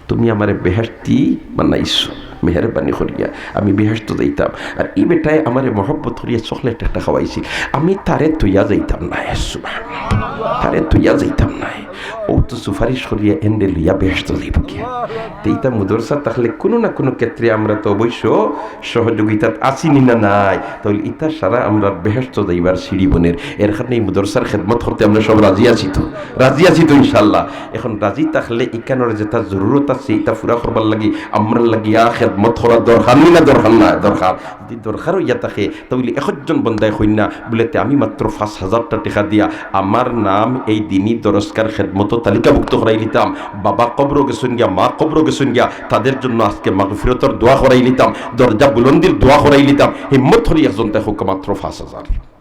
তুমি আমারে বেহেশতি বানাইছো, মেহেরবানি করিয়া আমি বেহেশতো যাইতাম। আর ই বেটায় আমারে মহব্বত করিয়া চকলেট একটা খাওয়াইছিল, আমি তারে থইয়া যাইতাম নায়।" সুবহানাল্লাহ। তারে থইয়া যাইতাম নায়। অউ তো সুপারিশ করিয়া এনরে লইয়া বেহেশতো যাইবো গিয়া। তে ইতা মাদ্রাসা থাকলে কুনু না কুনু ক্ষেত্রে আমরা তো অবশ্য সহযোগিতাত আছি নি না নাই? তাইলে ইতা সারা আমরার বেহেশতো যাইবার সিঁড়ি বনের। এর কারণে ই মাদ্রাসার খেদমত করতে আমরা সব রাজি আছি তো? রাজি আছি তো ইনশাআল্লাহ? এখন রাজি থাকলে ইখানর যেটা জরুরত আছে, ইটা পুরা করবার লাগি আমরার লাগিয়া খেদমত করা দরকার নি না দরকার না? দরকার। যদি দরকার অইয়া থাকে, তাইলে একজন বন্দায় কইন না বুলে, "তে আমি মাত্র পাঁচ হাজারটা টেকা দিয়া আমার নাম এই দিনি দরসগার খেদমতো তালিকাভুক্ত করাইলিতাম, বাবা কবরো গেছইন গিয়া, মা কবরো গেছইন গিয়া, তাদের জন্য আজকে মাগফিরতর দোয়া করাইলিতাম, দরজা বুলন্দির দোয়া করাইলিতাম।" হিম্মত করি একজন তাই কউক্কা মাত্র পাঁচ হাজার।